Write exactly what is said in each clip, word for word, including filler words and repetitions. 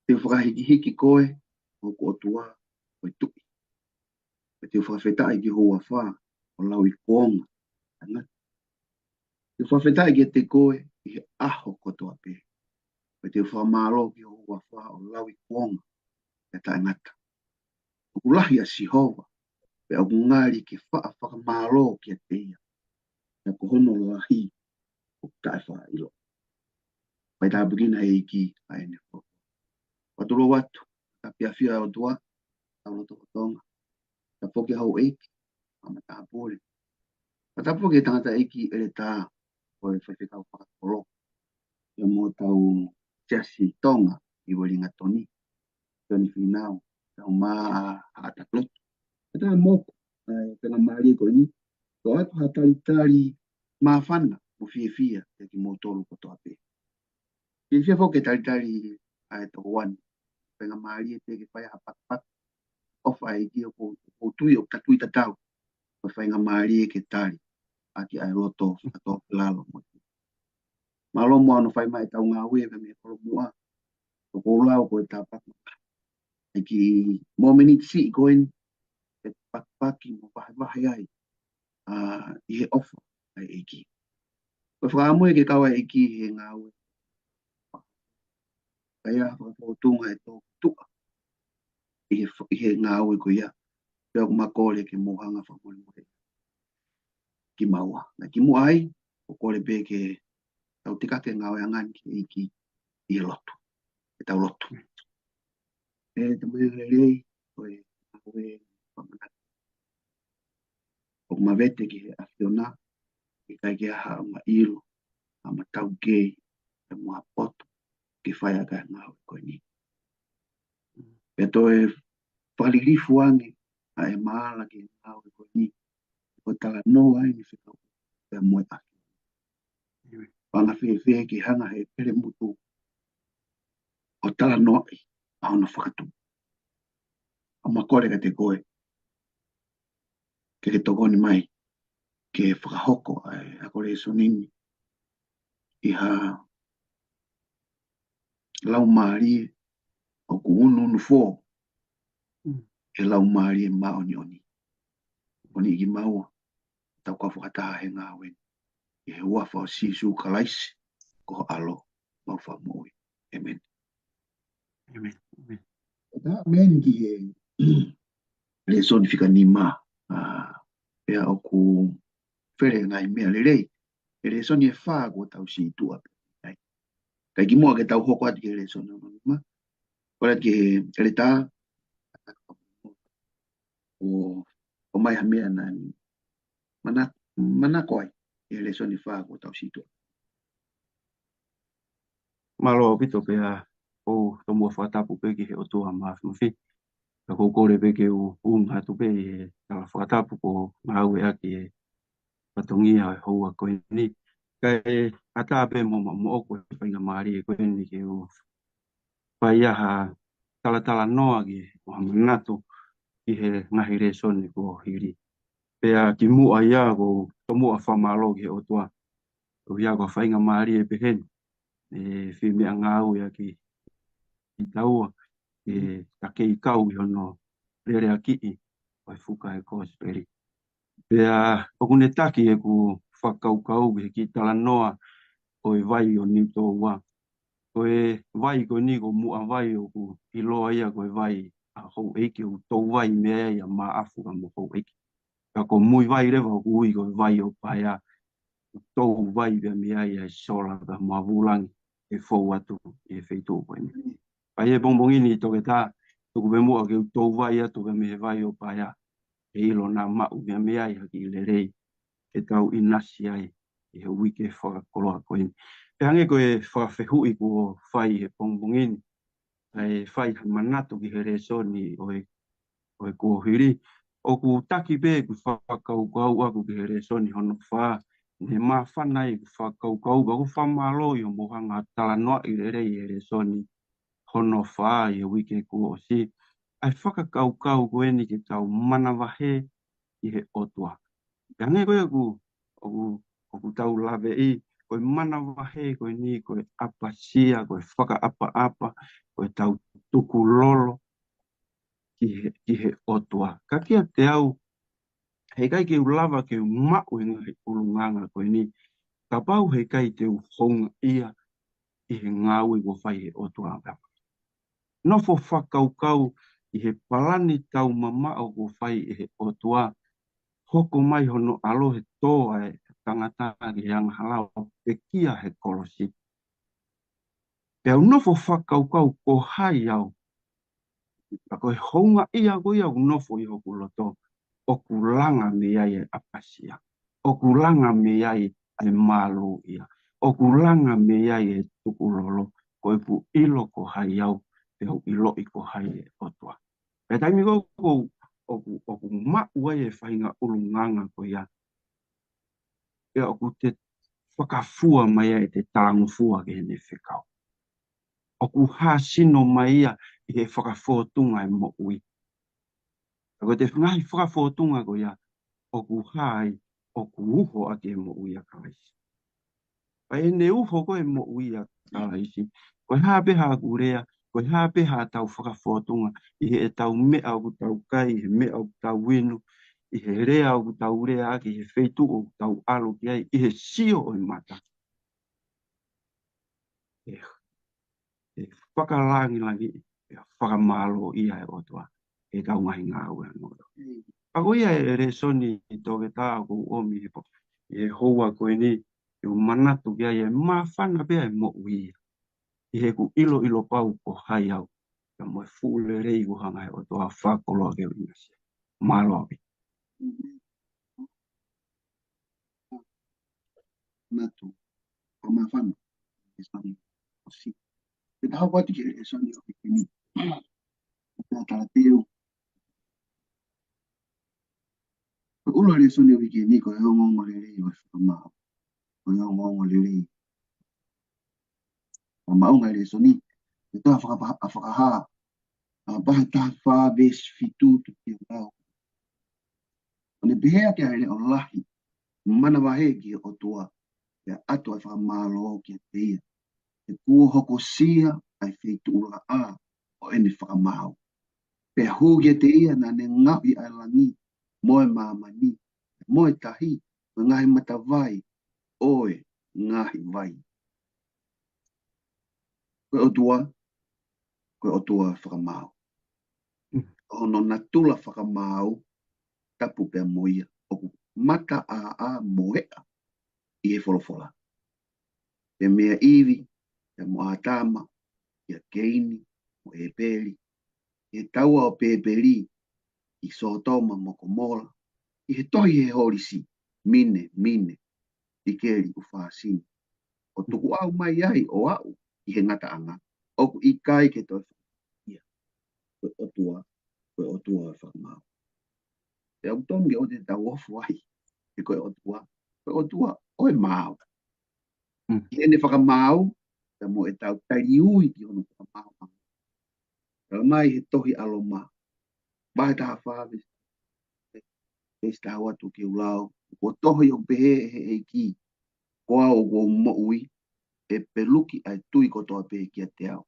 Te u fakahikihiki koe, ʻoku ʻOtua, ko e Tuʻi. Pea te u fakafetaʻi ki ho huafa ʻo lauikuonga taʻengata. Te u fakafetaʻi kiate koe ʻi he ʻaho kotoa pē. Pea te u fakamālō ki ho huafa ʻo lauikuonga taʻengata. ʻOku lahi ʻa Sihova, pea ʻoku ngali ke faʻa fakamālō kiate ia. Pea ko hono lahi ʻoku taʻefaʻaʻilo. Faitāpuekina ʻe he ʻEiki ʻa ʻene folofola. Fakatulou atu, ka pia fia ʻOtua, tau loto ʻo Tonga. Tapu ki he houʻeiki, ʻa matāpule. Tapu ki he tangataʻeiki ʻeletā, ʻo e faifekau fakakolo. Pea mo hotau siasi Tonga ʻi Uelingatoni, Sione Fīnau, tau mā ʻa Haʻatatuloto. Pea tā moku, ʻa e faingamālie ko eni, ʻoatu ha talitali māfana mo fiefia ʻiate kimoutolu kotoa pē. Fiefia foki ke talitali ʻa e tokouani. Faingamālie pē ke fai ha pakipaki. ʻOfa ʻa e ʻEiki ʻoku, ʻoku tui ʻoku tatau tatau. Ko e faingamālie ke tali ʻaki ʻa e loto fakatōkilalo mo e. Mālō muʻa hono fai mai ʻetau ngāue pē mei he kolomuʻa. ʻOku ou lau ko e tāpuaki. ʻEiki, mōmeniti siʻi ko eni, ʻe pakipaki mo vahevahe ai, ʻa, ʻi he ʻofa ʻa e ʻEiki. Ko e fakaʻamu ia ke kau ʻa e ʻEiki he ngāue. Kae ʻi ai ha fakapotunga ʻe tō tuʻa ʻi he, ʻi he ngāue ko ia. Pea ʻoku ma kole ke mou hanga fakamolemole kimaua. Naʻa kimuʻa ai, ʻoku ou kole pē ke tau tikake ngāueʻanga ni ki he ʻEiki ʻi he lotu. Ke tau lotu. ʻE Tamai lelei, ko e ngāue ʻoku ma ʻoku ma vete ki he ʻAfiona, ʻikai ke ʻi ai haʻama ʻilo, haʻama taukei, ʻe mo ha poto, ke fai ʻaki ʻa e ngāue ko eni. Pea toe fakalilifu ange ʻa e maʻala ki he ngāue ko eni, ko e talanoa ʻeni fekau, pea mo e ʻAfiona. Pea ʻoku fēfē ke hanga he pelemutu ʻo talanoaʻi ʻa hono fakatupu. ʻOku ma kole kiate koe, ke ke tokoni mai, ke fakahoko ʻa e ako lēsoni ni ʻi ha laumālie ʻoku unu unu fō, Mm. ʻe he laumālie māʻoniʻoni. Ko e niʻihi kimaua, tau kau fakataha he ngāue ni. ʻI he huafa ʻo Sīsū Kalaisi, ko ho ʻAlo, mau fakamoʻui. ʻĒmeni. ʻĒmeni. ʻĒmeni. Ko e tā ʻēmeni ki he lēsoni fika nima, ʻa, pea ʻoku fele ngaahi meʻa lelei. He lēsoni ʻe fā kuo tau situʻa pē ai. Kae kimuʻa ke tau hoko atu ki he lēsoni hono nima. Kole ki he ʻeletā, ʻo, ʻomai ha meʻa naʻa ne mana-, manako ai, ʻi he lēsoni ʻe fā kuo tau situʻa. Mālō ʻaupito pea ʻoku ou tomuʻa fakatapu pē ki he ʻOtua Māfimafi. Ka ʻoku ou kole pē ke u ʻunga atu pē ʻi he tala fakatapu kuo ngāueʻaki ʻe he fatongia ʻo e houa ko eni. Kae ʻatā pē mo ma-, moʻoku e faingamālie ko eni ke u fai ha talatalanoa ki he ʻoku ou manatu ki he ngaahi lēsoni kuo hili. Pea kimuʻa ia ʻoku ou tomuʻa fakamālō ki he ʻOtua. ʻOku ʻi ai ko e faingamālie pehē ni, ʻe fie meʻangāueʻaki kitaua, ʻe takei kau ʻi hono leleakiʻi ʻo e fuka ʻo e kosipeli. Pea ʻoku ne taki ʻeku fakakaukau ki he kiʻi talanoa ʻo e vai ʻo Niutōua. Ko e vai ko eni ko Muʻavai ʻoku ʻiloa ia ko e vai ʻa Houʻeiki, ʻoku tou vai mei ai ʻa Maʻafu pea mo Houʻeiki. Ka ko Muivai leva ʻoku ui ko e vai ʻo Paea, ʻoku tou vai pea mei ai ʻa e sola pea mo Vulangi ʻe fou atu ʻi he feituʻu ko eni. Pea ʻi he pongipongi ni Toketā, tuku pē muʻa ke u tou vai atu pea mei he vai ʻo Paea, ʻe ʻilo naʻa maʻu pea mei ai ha kiʻi lelei ke tau ʻinasi ai ʻi he uike fakakoloa ko eni. Pea hangē ko e fakafehuʻi kuo fai he pongipongi ni, kae fai ha manatu ki he lēsoni ʻo e, ʻo e kuo hili. ʻOku taki pē ʻeku fakakaukau ʻaku ki he lēsoni hono fā, ne māfana ai ʻeku fakakaukau, pea ʻoku fakamālō ʻi hoʻomou hanga talanoaʻi lelei e lēsoni hono fā ʻi he uike kuo ʻosi. ʻA e fakakaukau ko eni ke tau manavahē ki he ʻOtua. Pea hangē ko ia ʻoku, ʻoku, ʻoku tau laveʻi, ko e manavahē ko eni, ko e ʻapasia, ko e fakaʻapaʻapa, ko e tau tukulolo ki he, ki he ʻOtua. Ka kiate au, heʻikai ke u lava ke u maʻu e ngaahi ʻulungaanga ko eni, kapau heʻikai te u houngaʻia ʻi he ngāue kuo fai he ʻOtua. Nofo fakakaukau ʻi he palani taumamaʻo kuo fai ʻe he ʻOtua, hoko mai hono ʻAlo he tō ʻa e tangata ki he angahala ʻo pekia he kolosi. Pea u nofo fakakaukau ko hai au, ka ko e houngaʻia ko ia ʻoku nofo ʻi hoku loto, ʻoku langa mei ai e ʻapasia, ʻoku langa mei ai e mālōʻia, ʻoku langa mei ai e tukulolo, ko ʻeku ʻilo ko hai au, pea u ʻiloʻi ko hai e ʻOtua. Pea taimi ko ē ʻoku, ʻoku, ʻoku maʻu ai e faʻahinga ʻulungaanga ko ia, pea ʻoku te fakafua mai ai ʻete talangofua ki heʻene fekau. ʻOku hāsino mai ia ʻi he fakafōtunga e moʻui. Ka ko ʻete ngaahi fakafōtunga ko ia, ʻoku hā ai, ʻoku uho ʻaki e moʻui ʻa Kalaisi. Pea ʻi heʻene uho ko ē e moʻui ʻa Kalaisi, ko e hā pē haʻaku lea, ko e hā pē haʻatau fakafōtunga, ʻi heʻetau meʻa ʻoku tau kai, ʻi he meʻa ʻoku tau inu, ʻi he lea ʻoku tau lea ʻaki, ʻi he feituʻu ʻoku tau ʻalu ki ai, ʻi he sio ʻo e mata. ʻE, ʻe fakalangilangiʻi, ʻe fakamālōʻia e ʻOtua ʻi heʻetau ngaahi ngāue ʻa e moʻui. Pea ko ia e lēsoni toketā ʻoku ou ʻomi he pō, ʻi he houa ko eni, ʻoku ou manatu ki ai e māfana pē ʻa e moʻui ia. ʻI heʻeku ʻiloʻilo pau ko hai au, pea mo e fuʻu lelei kuo hanga he ʻOtua ʻo fakakoloa ke u ʻinasi. Mālō ʻaupito. Manatu, ʻoku māfana, e lēsoni ʻosi. Pea ta hoko atu ki he lēsoni ʻo e uike ni. Pea tala teu. Ko e ʻulu e lēsoni ʻo e uike ni, ko e ongoongolelei ʻo e fakamaau. Ko e ongoongolelei. ʻA e maʻu ngaahi lēsoni, ʻi he tohi Faka-, ʻa Fakahā, ʻa Fakahā taha fā veesi fitu tuku ki he lau. ʻO ne pehē ʻaki ʻa e leʻo lahi, manavahē ki he ʻOtua, pea ʻatu ʻa e fakamālō kiate ia. He kuo hokosia ʻa e feituʻulaʻā ʻo ʻene fakamaau. Pea hū kiate ia naʻa ne ngaohi ʻa e langi, mo e māmani, mo e tahi, mo e ngaahi matavai ʻo e ngaahi vai. Ko e ʻOtua, ko e ʻOtua fakamaau. Mm. ʻO hono natula fakamaau, tapu pea mo ia, ʻoku mataʻāʻā mo eʻa ʻi he folofola. Pea meia ʻIvi, pea mo ʻĀtama, kia Keini, mo ʻĒpeli, ʻi he taua ʻo Pēpeli, ʻi Sōtoma mo Komola, ʻi he tohi he holisi, mine, mine, tikeli, ʻufāsini. ʻO tukuʻau mai ai ʻo aʻu ʻi he ngataʻanga, ʻoku ʻikai ke toe fakaia. Ko e ʻOtua, ko e ʻOtua ʻo e fakamaau. Pea ʻoku tonu ke ʻoua te tau ofo ai, he ko e ʻOtua, ko e ʻOtua ʻo e maau. Mm. ʻI heʻene fakamaau, pea mo ʻetau taliui ki hono fakamaau. Tala mai he tohi ʻa Loma, vahe taha fā veesi, veesi taha ua tuku ki he lau, kuo tohi ʻo pehē ʻe he ʻEiki, ko au ʻoku ou moʻui, ʻe peluki ʻa e tui kotoa pē kiate au,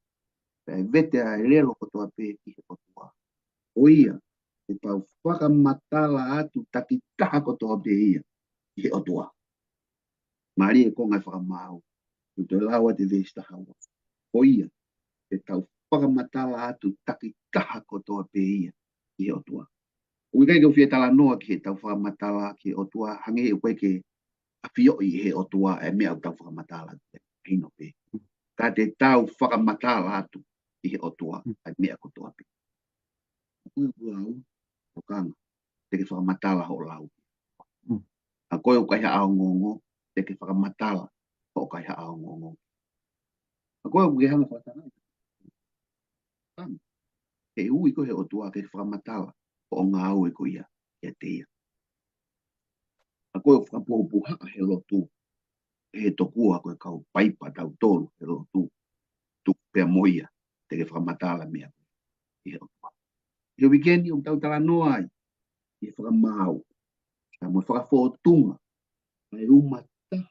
pea ʻe vete ʻa e ʻelelo kotoa pē ki he ʻOtua. Ko ia, te tau fakamatala atu takitaha kotoa pē ia ki he ʻOtua. Mālie e konga e fakamaau. ʻOku toe lau atu e veesi taha ua. Ko ia, te tau fakamatala atu takitaha kotoa pē ia ki he ʻOtua. ʻOku ʻikai ke u fie talanoa ki heʻetau fakamatala ki he ʻOtua, hangē ʻoku ʻikai ke ʻafioʻi ʻe he ʻOtua e meʻa ʻoku tau fakamatala atu. Hino pē. Ka te tau fakamatala atu ki he ʻOtua e meʻa kotoa pē. ʻOku ʻikai ko au, tokanga, te ke fakamatala hoʻo lau. Mm. ʻA koe ʻoku kaihaʻa ongoongo, te ke fakamatala hoʻo kaihaʻa ongoongo. ʻA koe ʻoku ke hanga ʻo fakatangaʻi, hanga, he ʻe ui koe he ʻOtua ke fakamatala hoʻo ngāue ko ia kiate ia. ʻA koe ʻoku fakapuhapuhaʻa he lotu, ʻe he tokua ko e kau paipa tautolu he lotu, tuku pea mo ia, te ke fakamatala meʻa ki he ʻOtua. He uike ni ʻoku tau talanoa ai ki he fakamaau, pea mo e fakafōtunga, ʻa e umataha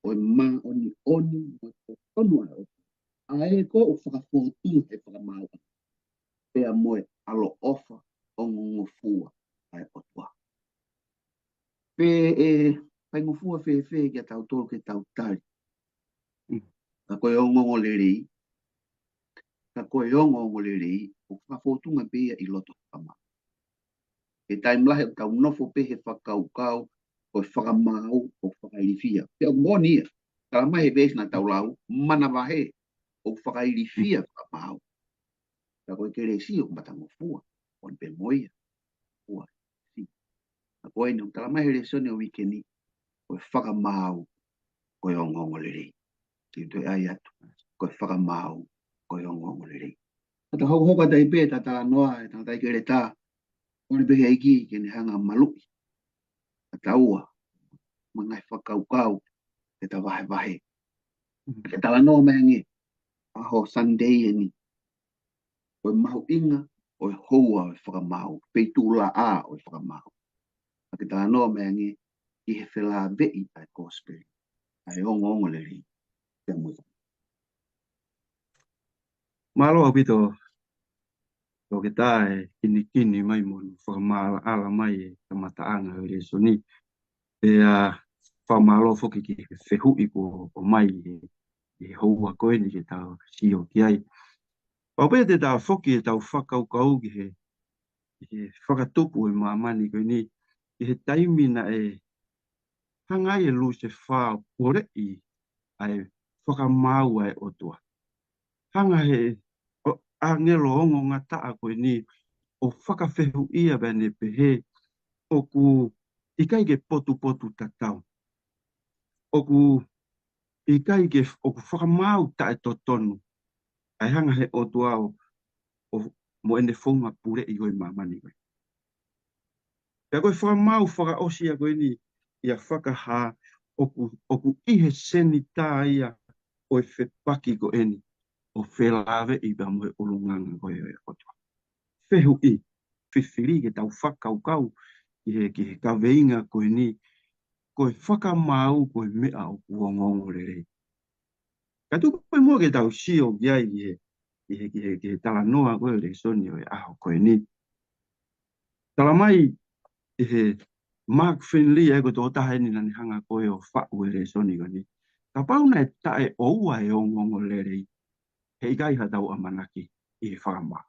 ʻo e māʻoniʻoni mo e totonu ʻa e ʻOtua. ʻA ē ko ē ʻoku fakafōtunga he fakamaau. pea mo e ʻaloʻofa ongongofua ʻa e ʻOtua. Pe ʻe faingofua fēfē kiate kitautolu ke tau tali? Ka ko e ongoongolelei, ka ko e ongoongolelei, ʻoku fakafōtunga pē ia ʻi loto fakamaau. He taimi lahi ʻoku tau nofo pē he fakakaukau, ko e fakamaau ʻoku fakailifia. Pea ʻoku moʻoni ia. Talamai he veesi naʻa tau lau, manavahē, ʻoku fakailifia fakamaau. Ka ko e kelesi ʻoku matangofua, ʻoku ʻi ai pē mo ia. Ua, si. Ka ko eni ʻoku talamai he lēsoni ʻo e uike ni, ko e fakamaau, ko e ongoongolelei. Te u toe ʻai atu, ko e fakamaau, ko e ongoongolelei. Ka ta hokohoko atu ai pē ʻeta talanoa, ʻe tangataʻeiki Keletā, ʻoku ne pehē ʻEiki ke ne hanga maluʻi ʻa taua, mo e ngaahi fakakaukau, ke ta vahevahe. Ke talanoa mai ange, ʻaho Sunday eni, ko e mahuʻinga ʻo e houa ʻo e fakamaau, feituʻulaʻā ʻo e fakamaau. Ka ke talanoa mai ange ʻi he felāveʻi ʻa e kosipeli, ʻa e ongoongolelei, pea mo e. Mālō ʻaupito, Toketā, e kinikini mai mo hono fakamaʻalaʻala mai e kamataʻanga ʻo e lēsoni. Pea fakamālō foki ki he fehuʻi kuo ʻomai ʻi he, ʻi he houa ko eni ke tau sio ki ai. Pau pē te tau foki ʻetau fakakaukau ki he, ki he fakatupu ʻo e māmani ko eni, ki he taimi naʻe hanga ai ʻe Lusefā ʻo poleʻi ʻa e fakamaau ʻa e ʻOtua. Hanga he ʻo-, ʻāngelo ongongataʻa ko eni ʻo fakafehuʻia pea ne pehē, ʻoku ʻikai ke potupotutatau. ʻOku ʻikai ke, ʻoku fakamaau taʻetotonu. ʻA e hanga he ʻOtua ʻo, ʻo mo ʻene founga puleʻi ʻo e māmani ko ē. Pea ko e fakamaau fakaʻosi ia ko eni ia Fakahā, ʻoku, ʻoku ʻi he senitā ia ʻo e fepaki ko eni, ʻo felāveʻi pea mo e ʻulungaanga ko ē ʻo e ʻOtua. Fehuʻi, fifili ke tau fakakaukau ki he, ki he kaveinga ko eni, ko e fakamaau ko e meʻa ʻoku ongoongolelei. Ka tuku pē muʻa ke tau sio ki ai ki he, ki he, ki he, ki he talanoa ko ē ʻo e lēsoni ʻo e ʻaho ko eni. Talamai ʻe he Mark Finley, ʻa ia ko e tokotaha eni naʻa ne hanga ko ē ʻo faʻu e lēsoni ko eni. Kapau naʻe taʻeʻoua e ongoongolelei, heʻikai haʻatau ʻamanaki ʻi he fakamaau.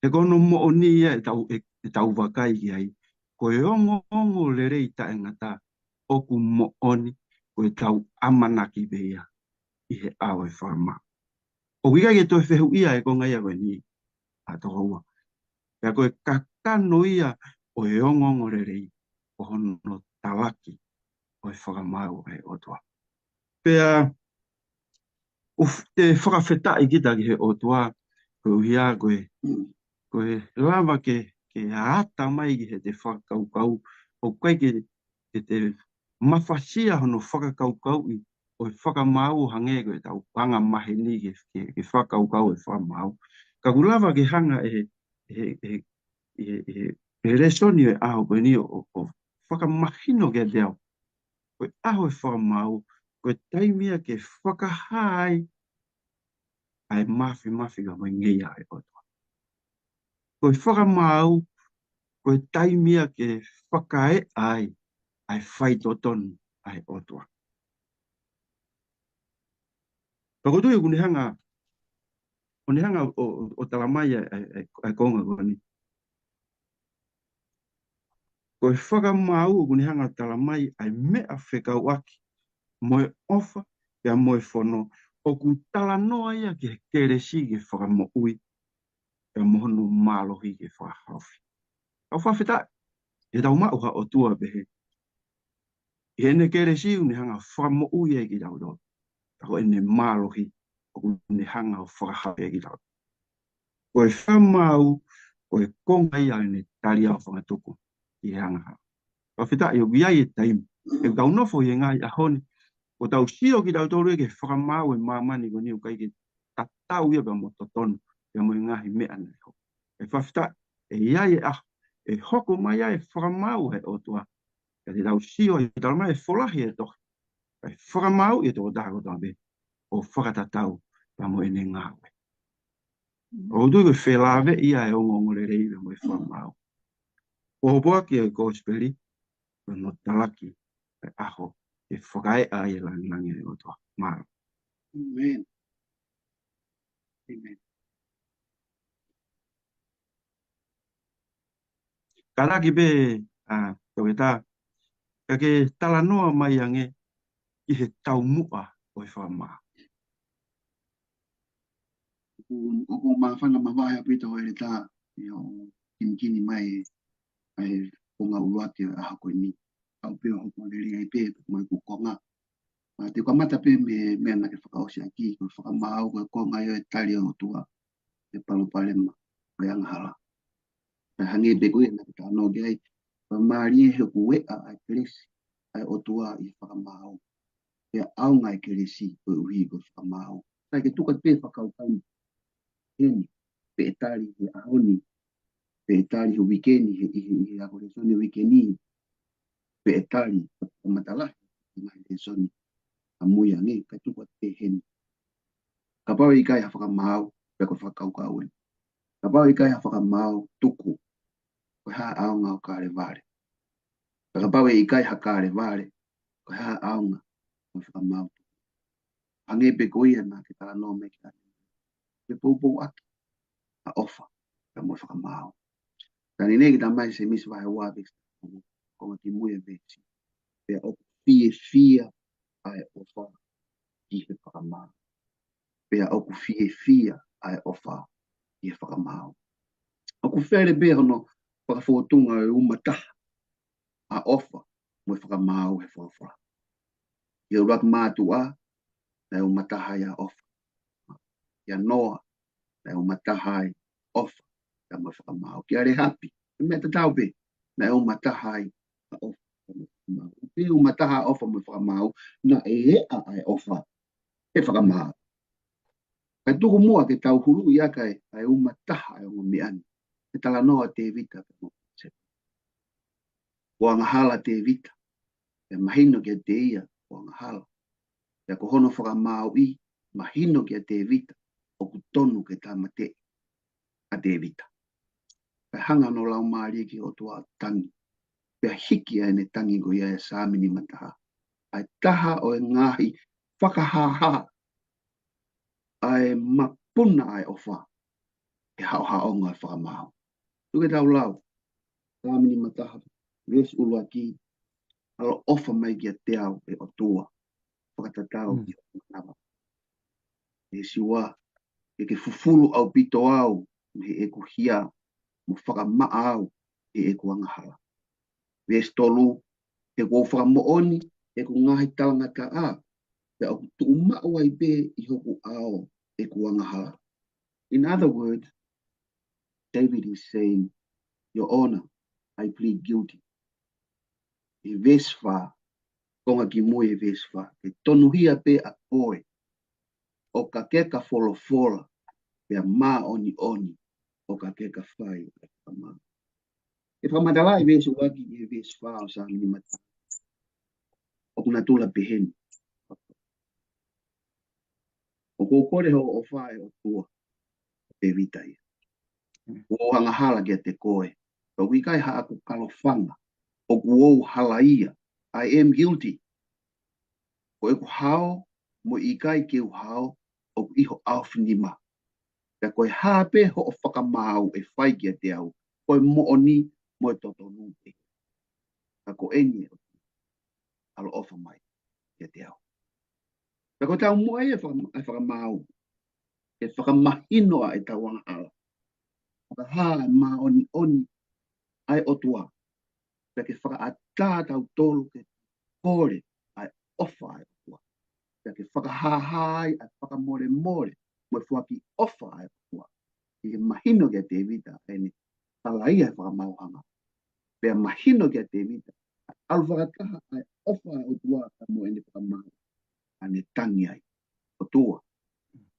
He ko hono moʻoni ia ʻetau, ʻe, ʻetau vakai ki ai, ko e ongoongolelei taʻengata ʻoku moʻoni, ko ʻetau ʻamanaki pē ia ʻi he ʻao ʻo e fakamaau. ʻOku ʻikai ke toe fehuʻia e konga ia ko eni, ʻa tokoua. Pea ko e kakano ia ʻo e ongoongolelei, ko hono talaki ʻo e fakamaau ʻa e ʻOtua. Pea ʻoku f-, te fakafetaʻi kita ki he ʻOtua, koeʻuhi ko e, ko e lava ke, ke ʻata mai ki heʻete fakakaukau, ʻoku ʻikai ke, ke te mafasia hono fakakaukauʻi ʻo e fakamaau ʻo hangē ko ʻetau anga maheni ke, ke, ke fakakaukau e fakamaau. Ka ʻoku lava ke hanga ʻe he, ʻe he, ʻe he, ʻe he, ʻe he, ʻe he lēsoni ʻo e ʻaho ko eni ʻo, ʻo, ʻo fakamahino kiate au. Ko e ʻaho e fakamaau, ko e taimi ia ke fakahā ai ʻa e māfimafi ka mo e ngeia ʻa e ʻOtua. Ko e fakamaau, ko e taimi ia ke fakaeʻa ai ʻa e faitotonu ʻa e ʻOtua. Pea ʻoku ou tui ʻoku ne hanga, ʻoku ne hanga ʻo, ʻo, ʻo talamai ʻa e, ʻa e, ʻa e konga ko eni. Ko e fakamaau ʻoku ne hanga ʻo talamai ʻa e meʻa fekauʻaki mo e ʻofa, pea mo e fono, ʻoku talanoa ia ki he kelesi ke fakamoʻui, pea mo hono mālohi ke fakahaofi. Tau fakafetaʻi, ʻetau maʻu ha ʻOtua pehē. ʻI heʻene kelesi ʻoku ne hanga ʻo fakamoʻui ai kitautolu. Ka ko ʻene mālohi ʻoku ne hanga ʻo fakahaofi ai kitautolu. Ko e fakamaau, ko e konga ia ʻene tali ʻo fakatupu ʻi he angahala. Fakafetaʻi ʻoku ʻi ai e taimi. ʻE tau nofo ʻi he ngaahi ʻaho ni, ʻoku tau sio kitautolu ia ki he fakamaau e māmani ko eni ʻoku ʻikai ke tatau ia pea mo totonu, pea mo e ngaahi meʻa naʻe hoko. ʻE fakafetaʻi, ʻe ʻi ai e ʻaho, ʻe hoko mai ai e fakamaau ʻa e ʻOtua. Ka te tau sio ʻi he talamai ʻe folahi e tohi. ʻE fakamaau ʻi he tokotaha kotoa pē, ʻo fakatatau pea mo ʻene ngāue. ʻOku ou tui ko e felāveʻi ia ʻa e ongoongolelei mo e fakamaau. ʻOku hoko ʻaki ʻa e kosipeli, ko hono talaki ʻa e ʻaho, ke fakaeʻa ai e langilangi ʻo e ʻOtua. Mālō. ʻĒmeni. ʻĒmeni. Kalaki pē, ʻa, Toketā, ka ke talanoa mai ange ki he taumuʻa ʻo e fakamaau. ʻOku, ʻoku ou māfana mavahe ʻaupito ʻEletā, ʻio, kinikini mai ʻa e konga ʻuluaki ʻo e ʻaho ko eni. Kau pē ʻo hoko lelei ai pē mo ʻeku konga. Ka te u kamata pē mei he meʻa naʻa ke fakaʻosi ʻaki, ko e fakamaau, ko e konga ia ʻo e tali ʻa e ʻOtua ki he palopalema ʻo e angahala. Pea hangē pē ko ia naʻa ke talanoa ki ai, fakamālie he ʻoku eʻa ʻa e kelesi ʻa e ʻOtua ʻi he fakamaau. Pea ʻaonga e kelesi koeʻuhi ko e fakamaau. Sai, ke tuku atu pē fakakaukau heni, pe ʻe tali he ʻaho ni, pe ʻe tali he uike ni, he, he, he ako lēsoni uike ni, pe ʻe tali, fakamatala, he ngaahi lēsoni ʻamui ange, ka tuku atu pē heni. Kapau ʻe ʻikai ha fakamaau, pea ko e fakakaukau eni. Kapau ʻe ʻikai ha fakamaau, tuku, ko e hā ʻaonga ʻo Kalevale. Ka kapau ʻe ʻikai ha Kalevale, ko e hā ʻaonga ʻo e fakamaau. Hangē pē ko ia naʻa ke talanoa mai ki ai. Ke poupou ʻaki ʻa e ʻofa, pea mo e fakamaau. Talamai ʻe he Tamai Sēmisi vahe ua veesi, konga kimui e veesi. Pea ʻoku fiefia ʻa e ʻofa ki he fakamaau. Pea ʻoku fiefia ʻa e ʻofa ki he fakamaau. ʻOku fele pē hono fakafōtunga ʻo e uma taha ʻa e ʻofa mo e fakamaau he folofola. ʻI he ʻuluaki mātuʻa, naʻe uma taha ia ʻa e ʻofa. ʻIa Noa, naʻe uma taha ai ʻofa, pea mo e fakamaau. Kia Lēhapi, ko e meʻa tatau pē, naʻe uma taha ai ʻa e ʻofa, pea mo e fakamaau. Pea uma taha ʻa e ʻofa mo e fakamaau, naʻe eʻa ʻa e ʻofa he fakamaau. Kae tuku muʻa ke tau huluʻi ʻaki ʻa e uma taha ʻa e ongo meʻa ni, ke talanoa ʻa Tēvita pea mo Patisepa. Kuo angahala ʻa Tēvita, pea mahino kiate ia kuo angahala. Pea ko hono fakamāuʻi, mahino kia Tēvita, ʻoku tonu ke tāmateʻi ʻa Tēvita. Pea hanga hono laumālie ki he ʻOtua ʻo tangi. Pea hiki ʻa ʻene tangi ko ia ʻi he Saame nima taha. ʻA e taha ʻo e ngaahi fakahāhā ʻa e mapuna ʻa e ʻofa, he haʻohaʻonga ʻo e fakamaau. Tuku ke tau lau, Saame nima taha, veesi ʻuluaki, ʻaloʻofa mai kiate au ʻe ʻOtua, fakatatau ki hoku manava. Veesi ua, ke ke fufulu ʻaupito au mei heʻeku hia, mo fakamaʻa au ʻi heʻeku angahala. Veesi tolu, he kuo u fakamoʻoni ʻeku ngaahi talangataʻa, pea ʻoku tuʻumaʻu ai pē ʻi hoku ʻao ʻeku angahala. In other words, David is saying, Your Honor, I plead guilty. ʻI he veesi fā, konga kimui e veesi fā, ke tonuhia pē ʻa koe, ʻo ka ke ka folofola, pea māʻoniʻoni, ʻo ka ke ka fai ʻa e fakamaau. ʻE fakamatalaʻi veesi ʻuluaki ki he veesi fā ʻo Saame nima taha. ʻOku natula pehē ni. ʻOku ou kole hoʻo ʻofa ʻe ʻOtua, Tēvita ia. Kuo u angahala kiate koe. Pea ʻoku ʻikai haʻaku kalofanga ʻoku ou halaia. I am guilty. Ko ʻeku hao, mo e ʻikai ke u hao, ʻoku ʻi ho ʻaofinima. Pea ko e hā pē hoʻo fakamaau ʻe fai kiate au, ko e moʻoni mo e totonu pē. Ka ko eni ʻe ʻOtua, ʻaloʻofa mai kiate au. Pea ko e taumuʻa ia e faka-, e fakamaau, ke fakamahino ʻa ʻetau angahala. Fakahā e māʻoniʻoni ʻa e ʻOtua. Pea ke fakaʻatā tautolu ke kole ʻa e ʻofa ʻa e ʻOtua. Pea ke fakahāhā ai ʻa e fakamolemole mo e foaki ʻofa ʻa e ʻOtua. ʻI he mahino kia Tēvita ʻa ʻene halaia he fakamaauʻanga. Pea mahino kia Tēvita ʻa e ʻalu fakataha ʻa e ʻofa ʻa e ʻOtua pea mo ʻene fakamaau. ʻA ʻene tangi ai, ʻOtua,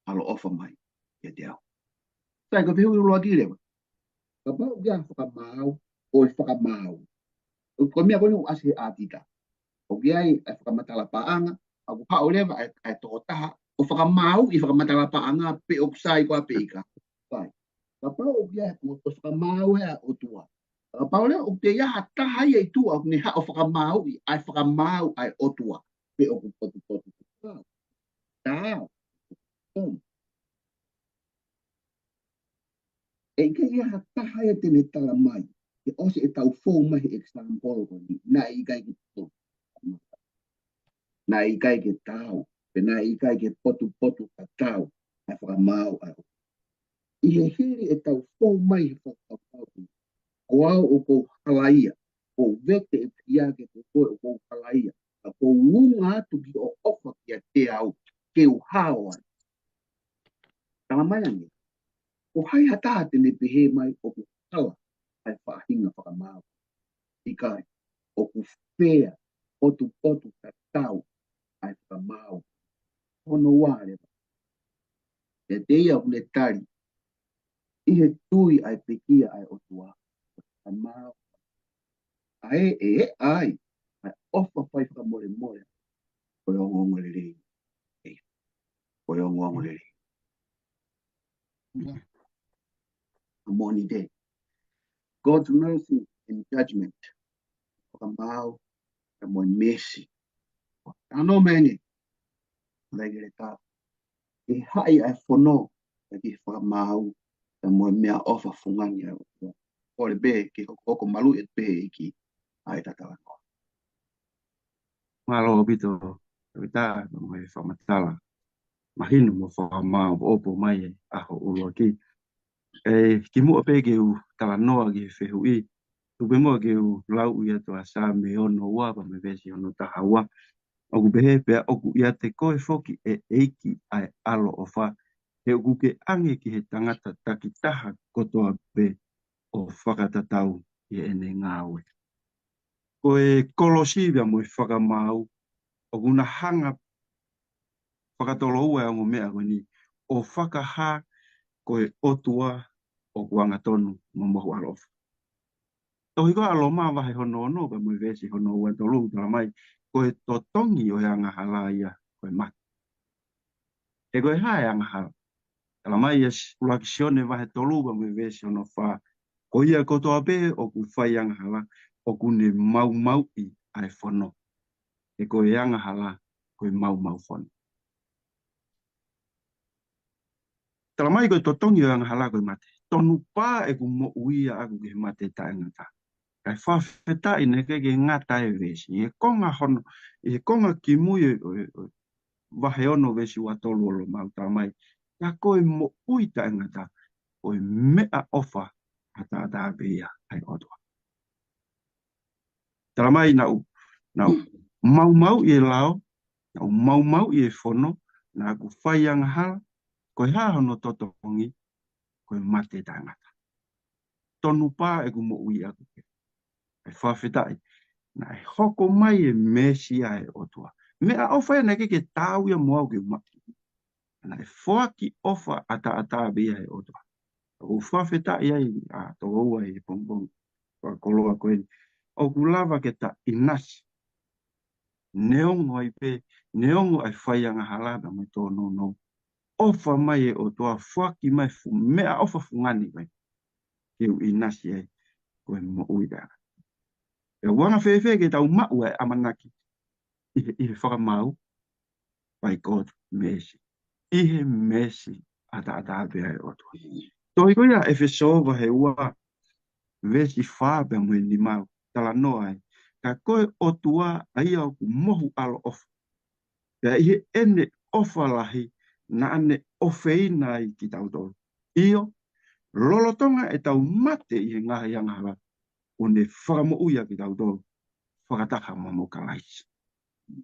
ʻaloʻofa mai kiate au. Sai, ko e fehuʻi ʻuluaki leva. Kapau ʻoku ʻi ai e fakamaau, ʻoku ʻi ai e fakamaau. ʻOku ko e meʻa ko eni ʻoku ʻasi he ʻātita. ʻOku ʻi ai e fakamatala paʻanga, ʻoku haʻu leva e, e tokotaha ʻo fakamaauʻi e fakamatala paʻanga pe ʻoku sai koā pe ʻikai. Sai. Kapau ʻoku ʻi ai ha ʻOtua, fakamaau ʻa e ʻOtua. Kapau leva ʻoku ʻi ai ha taha ia ʻi tuʻa ʻoku ne haʻu ʻo fakamaauʻi ʻa e fakamaau ʻa e ʻOtua, pe ʻoku potupotu tatau. Tatau. ʻE ʻikai ha taha ia te ne tala mai, ke ʻosi ʻetau fou mai he example ko eni, naʻe ʻikai ke tau. Naʻe ʻikai ke tau, pe naʻe ʻikai ke potupotu tatau ʻa e fakamaau ʻa e ʻOtua. ʻI he hili ʻetau fou mai he fakamaau, ko au ʻoku ou halaia, ʻoku ou vete ʻeku hia kiate koe ʻoku ou halaia, ka ʻoku ou unga atu ki hoʻo ʻofa kiate au, ke u hao ai. Tala mai ange, ko hai ha taha te ne pehē mai ʻoku hala ʻa e faʻahinga fakamaau? ʻIkai, ʻoku fair, potupotu tatau ʻa e fakamaau. Hono ua leva, ʻe te ia ʻoku ne tali ʻi he tui ʻa e pekia ʻa e ʻOtua, fakamaau. ʻA ē, ʻe ʻai ʻa e ʻofa fai fakamolemole, ko e ongoongolelei. ʻEi, ko e ongoongolelei. ʻA moʻoni te. God's mercy and judgment. Fakamaau, ka mo e meesi. Ano mene. Lai ke le ta. ʻE haʻi ʻa e fono, ka ki he fakamaau, ka mo e meʻaʻofa fungani ʻa e ʻOtua. ʻOku ou pehē ke hokohoko maluʻi atu pē ʻEiki ʻa e talanoa. Mālō ʻaupito, Tēvita, mo e fakamatala mahino mo fakamāʻopoʻopo mai ʻa e ʻaho ʻuluaki. ʻE, kimuʻa pē ke u talanoa ki he fehuʻi, tuku pē muʻa ke u lau ʻa e tohi Saame ono ua pea mo e veesi hono taha ua. ʻOku pehē, pea ʻoku ʻiate koe foki ʻe ʻEiki ʻa e ʻaloʻofa, he ʻoku ke ʻange ki he tangata takitaha kotoa pē ʻo fakatatau ʻi heʻene ngāue. Ko e kolosi pea mo e fakamaau, ʻoku na hanga fakatoloua ʻa e ongo meʻa ko eni, ʻo fakahā ko e ʻOtua ʻoku angatonu mo mohu ʻaloʻofa. Tohi ko ia ʻa Loma vahe hono ono pea mo e veesi hono ua tolu, tala mai, ko e totongi ʻo e angahala ia ko e mate. He ko e hā e angahala? Tala mai ʻe ʻuluaki Sione vahe tolu pea mo e veesi hono fā, ko ia kotoa pē ʻoku fai angahala, ʻoku ne maumauʻi ʻa e fono. He ko e angahala, ko e maumau fono. Tala mai ko e totongi ʻo e angahala ko e mate. Tonu pā ʻeku moʻui ʻaʻaku ki he mate taʻengata. Kae fakafetaʻi naʻe ʻikai ke ngata e veesi. ʻI he konga hono, ʻi he konga kimui ʻo, ʻo, ʻo, vahe ono veesi ua tolu ʻo Loma ʻoku tala mai, ka ko e moʻui taʻengata, ko e meʻaʻofa ʻataʻatā pē ia ʻa e ʻOtua. Tala mai naʻa ku, naʻa ku maumauʻi e lao, naʻa ku maumauʻi e fono, naʻa ku fai angahala, ko e hā hono totongi, ko e mate taʻengata. Tonu pā ʻeku moʻui ʻaʻaku ki he. Kae fakafetaʻi, naʻe hoko mai e meesi ʻa e ʻOtua. Meʻaʻofa ia naʻe ʻikai ke taau ia mo au ke u maʻu. Naʻe foaki ʻofa ʻataʻatā pē ia ʻe he ʻOtua. ʻOku fakafetaʻi ai ʻa e tokoua ʻi he pongipongi fakakoloa ko eni. ʻOku lava ke ta ʻinasi. Neongo ai pē, neongo ʻa e fai angahala pea mo e tōnounou. ʻOfa mai e ʻOtua, foaki mai fu-, meʻaʻofa fungani mai. Ke u ʻinasi ai, ko e moʻui taʻengata. Pea ʻoku anga fēfē ke tau maʻu ʻa e ʻamanaki ʻi he, ʻi he fakamaau, by God's mercy. ʻI he meesi ʻataʻatā pē ʻa e ʻOtua. Tohi ko ia ʻEfesō vahe ua, veesi fā pea mo e nima ʻoku talanoa ai. Ka ko e ʻOtua ʻa ia ʻoku mohu ʻaloʻofa. Pea ʻi heʻene ʻofa lahi, naʻa ne ʻofeina ai kitautolu. ʻIo, lolotonga ʻetau mate ʻi he ngaahi angahala, kuo ne fakamoʻui ʻa kitautolu fakataha mo, mo Kalaisi.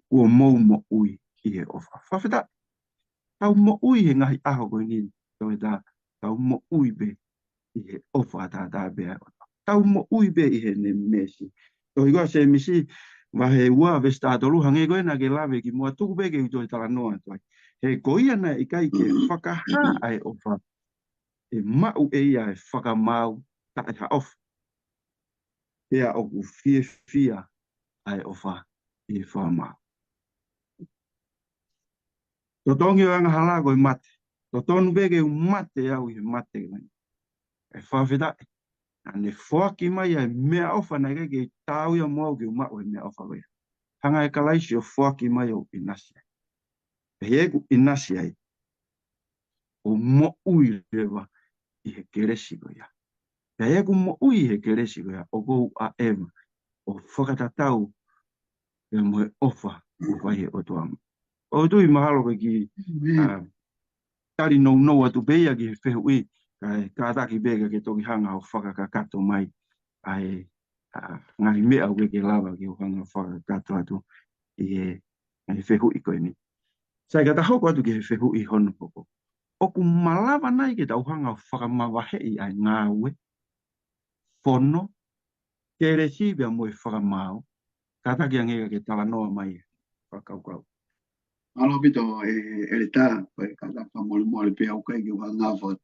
Kuo mou moʻui ʻi he ʻofa. Fakafetaʻi. Tau moʻui he ngaahi ʻaho ko eni, tau e ta, tau moʻui pē ʻi he ʻofa ʻataʻatā pē ʻa e ʻOtua. Tau moʻui pē ʻi heʻene meesi. Tohi ko ia Sēmisi, vahe ua, veesi taha tolu, hangē ko ena ke lave kimuʻa, tuku pē ke u toe talanoa atu ai. He ko ia naʻe ʻikai ke fakahā ʻa e ʻofa, ʻe maʻu ʻe ia ʻa e fakamaau taʻehaʻofa. Pea ʻoku fiefia ʻa e ʻofa ʻi he fakamaau. Totongi ʻo e angahala ko e mate. Totonu pē ke u mate au ʻi he mate ko eni. ʻE fakafetaʻi. Naʻa ne foaki mai ʻa e meʻaʻofa naʻe ʻikai ke taau ia mo au ke u maʻu e meʻaʻofa ko ia. Hanga ʻe Kalaisi ʻo foaki mai ʻo ʻinasi ai. Pea ʻi heʻeku ʻinasi ai, ʻo moʻui leva ʻi he kelesi ko ia. Pea ʻi heʻeku moʻui ʻi he kelesi ko ia, ʻoku ou ʻaʻeva ʻo fakatatau pea mo e ʻofa ʻoku fai he ʻOtua. ʻOku ou tui mahalo ko e kiʻi, ʻa, tali nounou atu pē ia ki he fehuʻi, kae kātaki pē ka ke toki hanga ʻo fakakakato mai ʻa e, ʻa, ngaahi meʻa ʻoku ke lava ke u hanga ʻo fakakakato atu ʻi he, ʻi he fehuʻi ko eni. Sai, ka ta hoko atu ki he fehuʻi hono hoko. ʻOku malava nai ke tau hanga ʻo fakamavaheʻi ʻa e ngāue, fono, kelesi pea mo e fakamaau? Kātaki ange ka ke talanoa mai, fakakaukau. Mālō ʻaupito, ʻe, ʻEletā, ko e kātaki fakamolemole pē au ʻikai ke u hanga ʻo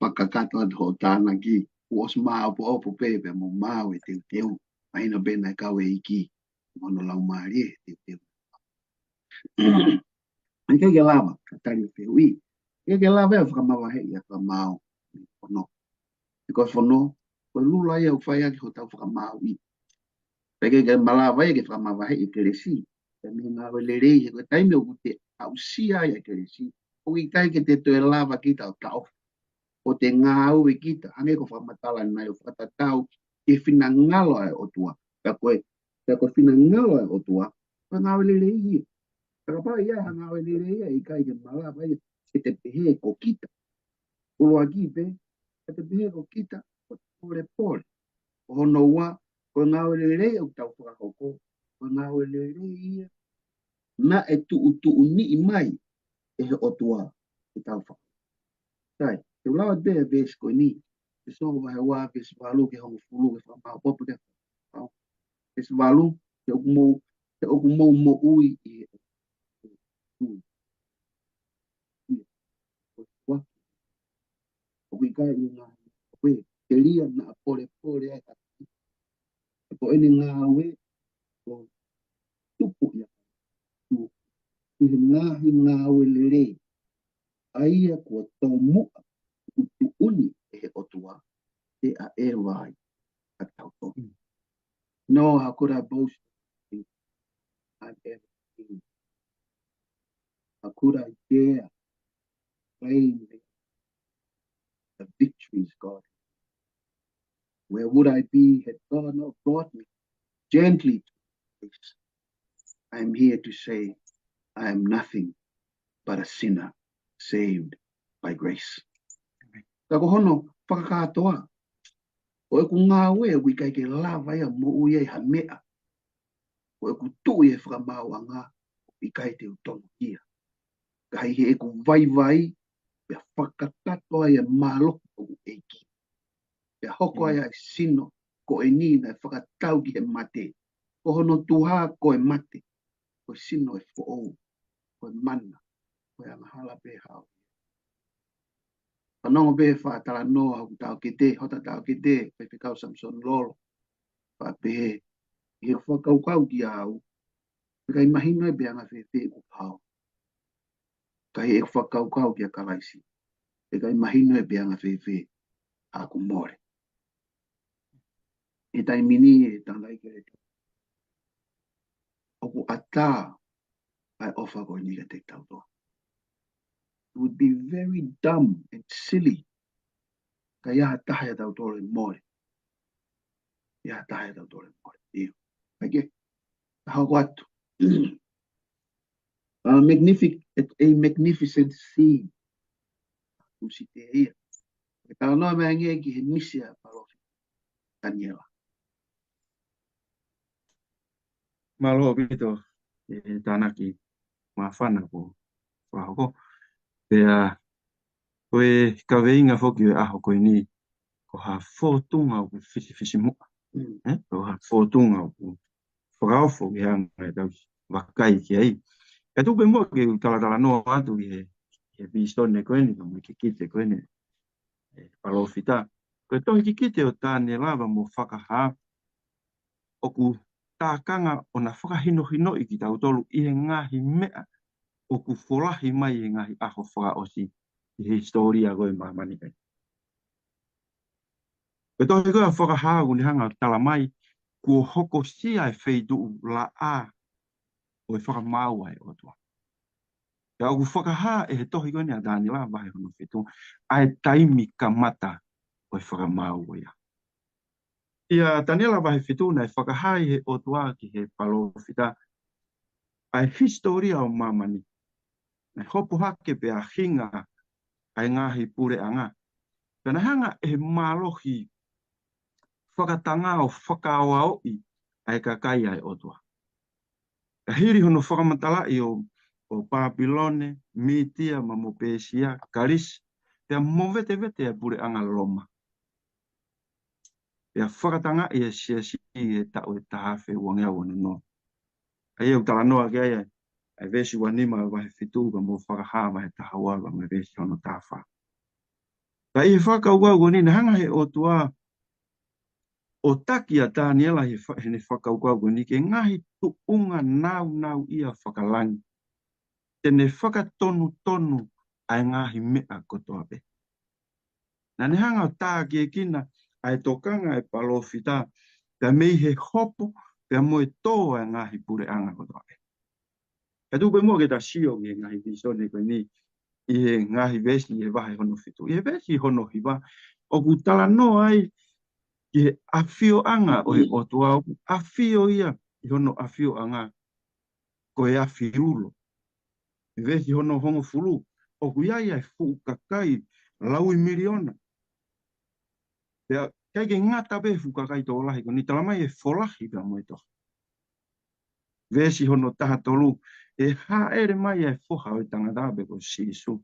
fakakakato atu hoʻo tānaki, kuo ʻosi māʻopoʻopo pē pea mo maau e teuteu. Mahino pē naʻe kau e ʻEiki mo hono Laumālie he teuteu. ʻIkai ke lava, ka tali e fehuʻi, ʻikai ke lava ia ʻo fakamavaheʻi ʻa e fakamaau mo e fono. He ko e fono, ko e lula ia ʻoku fai ʻaki hotau fakamaauʻi. Pea ʻikai ke malava ia ke fakamavaheʻi e kelesi pea mei he ngāue lelei, he ko e taimi ʻoku te aʻusia ai ʻa e kelesi, ʻoku ʻikai ke te toe lava kita ʻo taʻofi. ʻO te ngāue kita, hangē ko e fakamatala ʻanenai, ʻo fakatatau ki he finangalo ʻa e ʻOtua. Pea ko e, pea ko e finangalo ʻa e ʻOtua, ko e ngāue lelei ia. Pea kapau ʻe ʻi ai ha ngāue lelei ia, ʻe ʻikai ke malava ia ke te pehē ko kita. ʻUluaki pē, ke te pehē ko kita, ko e polepole. Ko hono ua, ko e ngāue lelei ʻoku tau fakahoko, ko e ngāue lelei ia naʻe tuʻutuʻuniʻi mai ʻe he ʻOtua ke tau fakahoko. Sai, te u lau atu pē e veesi ko eni, ʻEfesō vahe ua, veesi valu ki he hongofulu, ke fakamaʻopoʻopo ke fakamaʻopoʻopo. Veesi valu, he ʻoku mou, he ʻoku mou moʻui ʻi he ʻOtua. ʻOku ʻikai ʻi he ngaahi ngāue, telia naʻa polepole ai ha taha. He ko ʻene ngāue ʻoku tupu ia ʻi he ngaahi ngāue lelei, ʻa ia kuo tomuʻa tuʻutuʻuni ʻe he ʻOtua ke ʻaʻeva ai ʻa tautolu. Mm. No, how could I boast in I've ever seen? How could I dare claim the, the victories God? Where would I be had God not brought me gently to this? I am here to say I am nothing but a sinner saved by grace. Amen. Ka ko hono fakakātoa, ko ʻeku ngāue ʻoku ʻikai ke lava ia ʻo moʻui ai ha meʻa. Ko ʻeku tuʻu ʻi he fakamaauʻanga, ʻoku ʻikai te u tonuhia. Ka ʻi heʻeku vaivai, pea fakakakato ai e mālohi ʻoku ʻEiki. Pea hoko ai ʻa e sino ko eni naʻe fakatau ki he mate. Ko hono tuha ko e mate, ko e sino ʻe foʻou, ko e mana, ko e angahala pē hao. Fanongo pē fakatalanoa hoku taʻokete, hota taʻokete, Faifekau Samisoni Lolo. Pea pehē, ʻi he fakakaukau kiate au, ʻikai mahino ʻe pehē anga fēfē ʻeku hao. Ka ʻi heʻeku fakakaukau kia Kalaisi, ʻikai mahino ʻe pehē anga fēfē haʻaku mole. ʻI he taimi ni ʻe tānaki ke leta, ʻoku ʻatā ʻa e ʻofa ko eni kiate kitautolu. It would be very dumb and silly ka ʻi ai ha taha ʻiate kitautolu ʻe mole. ʻI ai ha taha ʻiate kitautolu ʻe mole. ʻIo. Kae ke, ka hoko atu. A magnific-, a magnificent scene. Kusi te ia. Ke talanoa mai ange ki he misi ʻa e palōfita Taniela. Mālō ʻaupito e tānaki māfana kuo fakahoko. Pea ko e kaveinga foki ʻo e ʻaho ko eni, ko ha fōtunga ʻoku fisifisimuʻa. Mm. Eh? Ko ha fōtunga ʻoku fakaofo ki he anga ʻetau vakai ki ai. Ka tuku pē muʻa ke u talatalanoa atu ki he, ki he vīsone ko eni, ka mo e kikite ko eni, ʻe palōfita. Ko e tohi kikite ʻo Taniela vahe mo Fakahā, ʻoku tākanga ʻo na fakahinohinoʻi kitautolu ʻi he ngaahi meʻa ʻoku folahi mai ʻi he ngaahi ʻaho fakaʻosi ʻi he hisitōlia ko ē ʻo māmani. Ko e tohi ko ē ʻa Fakahā ʻoku ne hanga ʻo tala mai, kuo hokosia e feituʻu laʻā ʻo e fakamaau ʻa e ʻOtua. Pea ʻoku fakahā ʻe he tohi ko eni ʻa Taniela vahe hono fitu, ʻa e taimi kamata ʻo e fakamaau ko ia. ʻIa Taniela vahe fitu naʻe fakahā ʻe he ʻOtua ki he palōfita ʻa e hisitōlia ʻo māmani. Naʻe hopo hake pea hinga ʻa e ngaahi puleʻanga. Pea naʻe hanga ʻe he mālohi fakatanga ʻo fakaaoaoʻi ʻa e kakai ʻa e ʻOtua. Ka hili hono fakamatalaʻi ʻo, ʻo Papilone, Mītia, mo Pēsia, Kalisi, pea movetevete ʻa e puleʻanga Loma. Pea fakatangaʻi ʻe he siasi ʻi he taʻu ʻe taha afe uangeau ono noa. ʻA ia ʻoku talanoa ki ai ʻa e veesi ua nima vahe fitu, pea mo Fakahā vahe taha ua, pea mo e veesi hono taha fā. Ka ʻi he fakakaukau ko eni naʻe hanga ʻe he ʻOtua ʻo taki ʻa Taniela he fa-, heʻene fakakaukau ko eni ki he ngaahi tuʻunga nāunauʻia fakalangi te ne fakatonutonu ʻa e ngaahi meʻa kotoa pē. Naʻa ne hanga ʻo tākiekina ʻa e tokanga ʻa e palōfita, pea mei he hopo, pea mo e tō ʻa e ngaahi puleʻanga kotoa pē. Ka tuku pē muʻa ke ta sio ki he ngaahi vīsone ko eni ʻi he ngaahi veesi ʻi he vahe hono fitu. ʻI he veesi hono hiva, ʻoku talanoa ai ki he ʻafioʻanga ʻo e ʻOtua, ʻoku ʻafio ia ʻi hono ʻafioʻanga ko e afi ulo. ʻI he veesi hono hongofulu, ʻoku ʻi ai ʻa e fuʻu kakai laui miliona. Pea ʻikai ke ngata pē he fuʻu kakai tokolahi ko eni, tala mai ʻe folahi pea mo e tohi. Veesi hono taha tolu, ʻe hāʻele mai ʻa e Foha ʻo e Tangata pe ko Sīsū.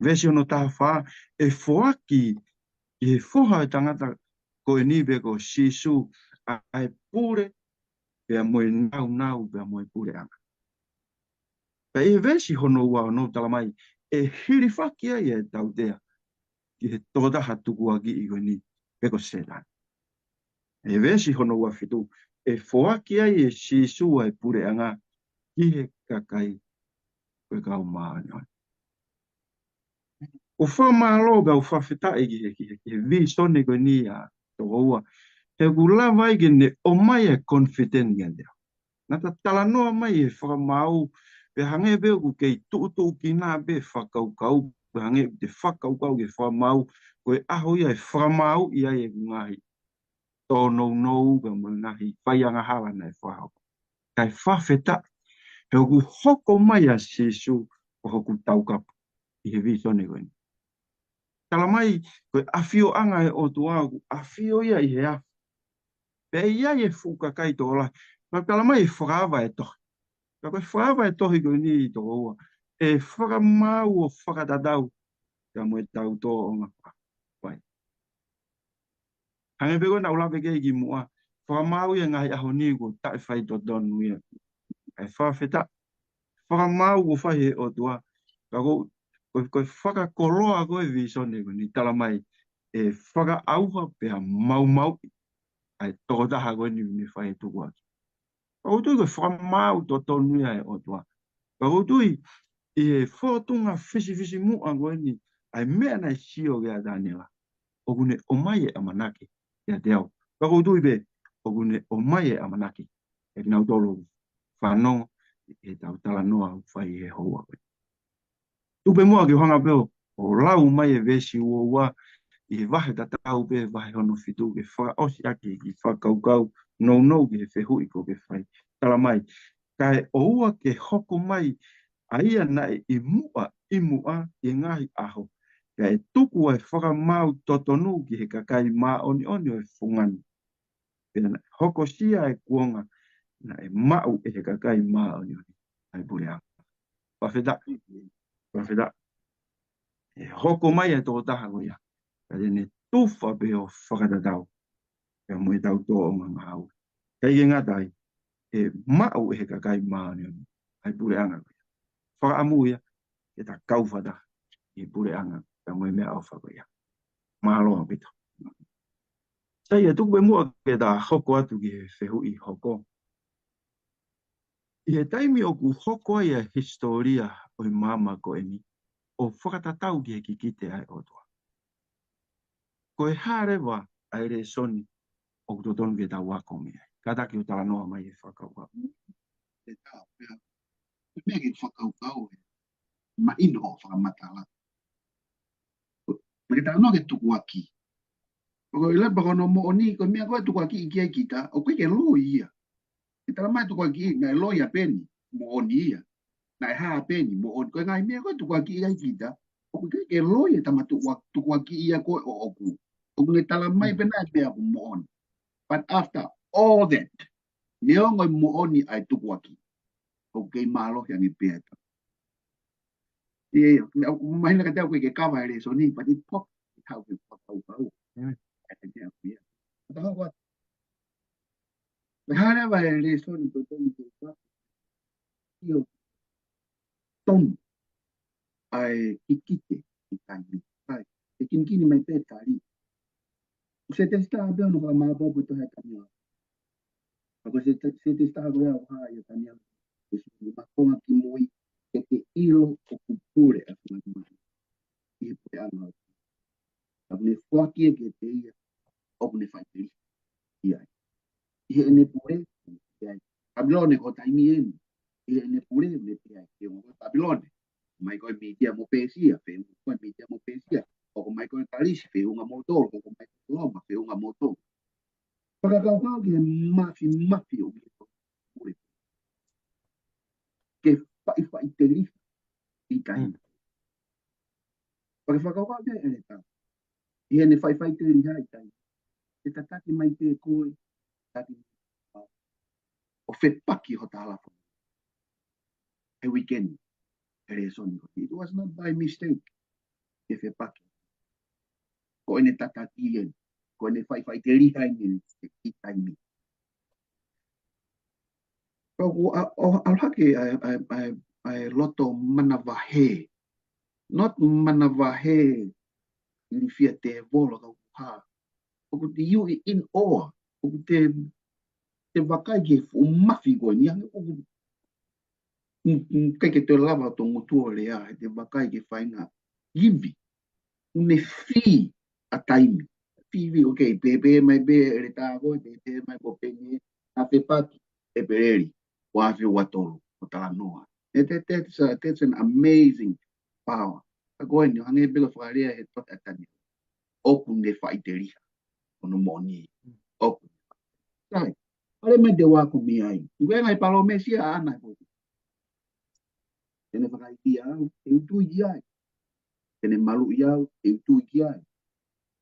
Veesi hono taha fā, ʻe foaki ki he Foha ʻo e Tangata ko eni pe ko Sīsū ʻa e pule, pea mo e nāunau, pea mo e puleʻanga. Pea ʻi he veesi hono ua ono tala mai, ʻe hilifaki ai ʻa e tautea ki he tokotaha tukuakiʻi ko eni pe ko Sētane. ʻI he veesi hono ua fitu, ʻe foaki ai ʻe Sīsū ʻa e puleʻanga ki he kakai ko e kau māʻoniʻoni. ʻOku fakamālō pea ʻoku fakafetaʻi ki he, ki he, ki he vīsone ko eni ʻa Tokoua. He ʻoku lava ai ke ne ʻomai ʻa e confident ʻiate au. Naʻa ta talanoa mai he fakamaau, pea hangē pē ʻoku kei tuʻutuʻukina pē fakakaukau, pea hangē te fakakaukau ki he fakamaau, ko e ʻaho ia ʻe fakamaauʻi ai ʻeku ngaahi tōnounou pea mo e ngaahi faiangahala naʻe fakahoko. Kae fakafetaʻi, he ʻoku hoko mai ʻa Sīsū ko hoku taukapo ʻi he vīsone ko eni. Tala mai, ko e ʻafioʻanga ʻo e ʻOtua ʻoku ʻafio ia ʻi he afi. Pea ʻi ai e fuʻu kakai tokolahi. Pea tala mai ʻe fakaava e tohi. Pea ko e fakaava e tohi ko eni Tokoua, ʻe fakamaau ʻo fakatatau pea mo ʻetau tōʻonga fai. Hangē pē ko ē naʻa ku lave ki ai kimuʻa, fakamaau ia he ngaahi ʻaho ni kuo taʻefaitotonu ia. ʻE fakafetaʻi, fakamaau kuo fai ʻe he ʻOtua. Ka ko, ko, ko e fakakoloa ko e vīsone ko eni, tala mai ʻe fakaʻauha pea maumauʻi ʻa e tokotaha ko eni ʻoku ne fai e tukuakiʻi. Pea ʻoku ou tui ko e fakamaau totonu ia ʻa e ʻOtua. Pea ʻoku ou tui ʻi he fōtunga fisifisimuʻa ko eni, ʻa e meʻa naʻe sio ki ai ʻa Taniela, ʻoku ne ʻomai e ʻamanaki ʻiate au. Pea ʻoku ou tui pē ʻoku ne ʻomai e ʻamanaki ʻiate kinautolu fanongo ʻi heʻetau talanoa ʻoku fai he houa ko eni. Tuku pē muʻa ke u hanga pē ʻo, ʻo lau mai e veesi ua ua ʻi he vahe tatau pē, vahe hono fitu, ke fakaʻosi ʻaki e kiʻi fakakaukau nounou ki he fehuʻi kuo ke fai. Tala mai, kae ʻoua ke hoko mai ʻa ia naʻe ʻi muʻa, ʻi muʻa ʻi he ngaahi ʻaho, kae tuku ʻa e fakamaau totonu ki he kakai māʻoniʻoni ʻo e fungani. Pea naʻe hokosia e kuonga naʻe maʻu ʻe he kakai māʻoniʻoni ʻa e puleʻanga. Fakafetaʻi, fakafetaʻi. ʻE hoko mai e tokotaha ko ia, ka te ne tufa pē ʻo fakatatau pea mo ʻetau tōʻonga ngāue. ʻIkai ke ngata ai, ʻe maʻu ʻe he kakai māʻoniʻoni ʻa e puleʻanga ko ia. Fakaʻamu ia ke ta kau fakataha ʻi he puleʻanga pea mo e meʻaʻofa ko ia. Mālō ʻaupito. Sai, ʻe tuku pē muʻa ke ta hoko atu ki he fehuʻi hoko. ʻI he taimi ʻoku hoko ai ʻa e hisitōlia ʻo e maama ko eni, ʻo fakatatau ki he kikite ʻa e ʻOtua, ko e hā leva ʻa e lēsoni ʻoku totonu ke tau ako mei ai? Kātaki ʻo talanoa mai e fakakaukau. E tā, pea, ko e meʻa ke fakakaukau ē, mahino hoʻo fakamatala. Naʻa ke talanoa ki he tukuakiʻi. Ko e lava ko hono moʻoni, ko e meʻa ko ē tukuakiʻi ki ai kita, ʻoku ʻikai ke loi ia. Ke tala mai tukuakiʻi, naʻe loi ʻa Peni, moʻoni ia. Naʻe hā ʻa Peni, moʻoni. Ko e ngaahi meʻa ko ē tukuakiʻi ai kita, ʻoku ʻikai ke loi e tama tukua-, tukuakiʻi ia ko ē ʻoʻoku. ʻOku ne tala mai pē naʻe meʻa ʻoku moʻoni. But after all that, neongo e moʻoni ʻa e tukuakiʻi, ʻoku kei mālohi ange pē ʻa e tama. Ia, ia, ʻoku mahino kiate au ʻoku ʻikai ke kava e lēsoni, but it pop, it how ke fakakaukau. Mm. ʻA e meʻa ko ia. Ka hoko atu. Ko e hā leva e lēsoni totonu ke u fai? ʻIo, tonu ʻa e kikite ʻi taimi. Kai, ʻe kinikini mai pē tali. Ko e sētesi taha pē hono fakamāʻopoʻopo e tohi ʻa Taniela. Ka ko e sēte-, sētesi taha ko ia ʻoku hā ʻia Taniela. Ko e sefulu mā konga kimui, ke ke ʻilo ʻoku pule ʻa e fanga mali ʻi he puleʻanga ʻo e ʻOtua. Ka ʻoku ne foaki ia kiate ia ʻoku ne faʻiteliha ai. ʻI heʻene pule, ʻi ai. Papilone ko e taimi eni. ʻI heʻene pule, ne pehē ai, feʻunga ko Papilone. Mai ko e Mītia mo Pēsia, feʻunga ko e Mītia mo Pēsia. ʻOku mai ko e Kalisi, feʻunga moutolu, ʻoku mai ko Loma, feʻunga moutolu. Fakakaukau ki he mafimafi ʻoku ʻi he pule. Ke faʻifaʻiteliha ʻi taimi. Mm. Pea ke fakakaukau ki ai ʻEletā. ʻI heʻene faʻifaʻiteliha ʻi taimi. ʻE tataki mai pē koe, taki ʻo fepaki ho talafo. He weekend, he lēsoni ko ē. It was not by mistake. Ke fepaki. Ko ʻene tataki eni. Ko ʻene faʻifaʻiteliha eni ʻi taimi. Ko ʻoku ʻa-, ʻo, ʻalu hake ʻa e, ʻa e, ʻa e, ʻa e loto manavahē. Not manavahē ilifia tēvolo ka ʻoku hā. ʻOku te you in awe. ʻOku te, te vakai ki he fuʻu mafi ko eni. ʻOku, mm, mm, ʻikai ke toe lava ʻo ngutu ʻo lea, he te vakai ki he faʻahinga ivi. ʻOku ne fī ʻa taimi. Fī, fī, okay, pehē, pehē mai pē ʻEletā ko ē, pehē, pehē mai ko Peni, ʻa fepaki, ʻEpeleli, ua afe ua tolu, ʻo talanoa. That, that, that's a, that's an amazing power. Ka ko eni, hangē pē ko e fakalea he tohi ʻa Taniela. ʻOku ne faʻiteliha. Hono moʻoni. ʻOku. Sai. ʻAlu mai te u ako mei ai. ʻOku ʻi ai e ngaahi palōmesi ʻaʻana ʻe potu. Te ne fakaivia au, te u tui ki ai. Te ne maluʻi au, te u tui ki ai.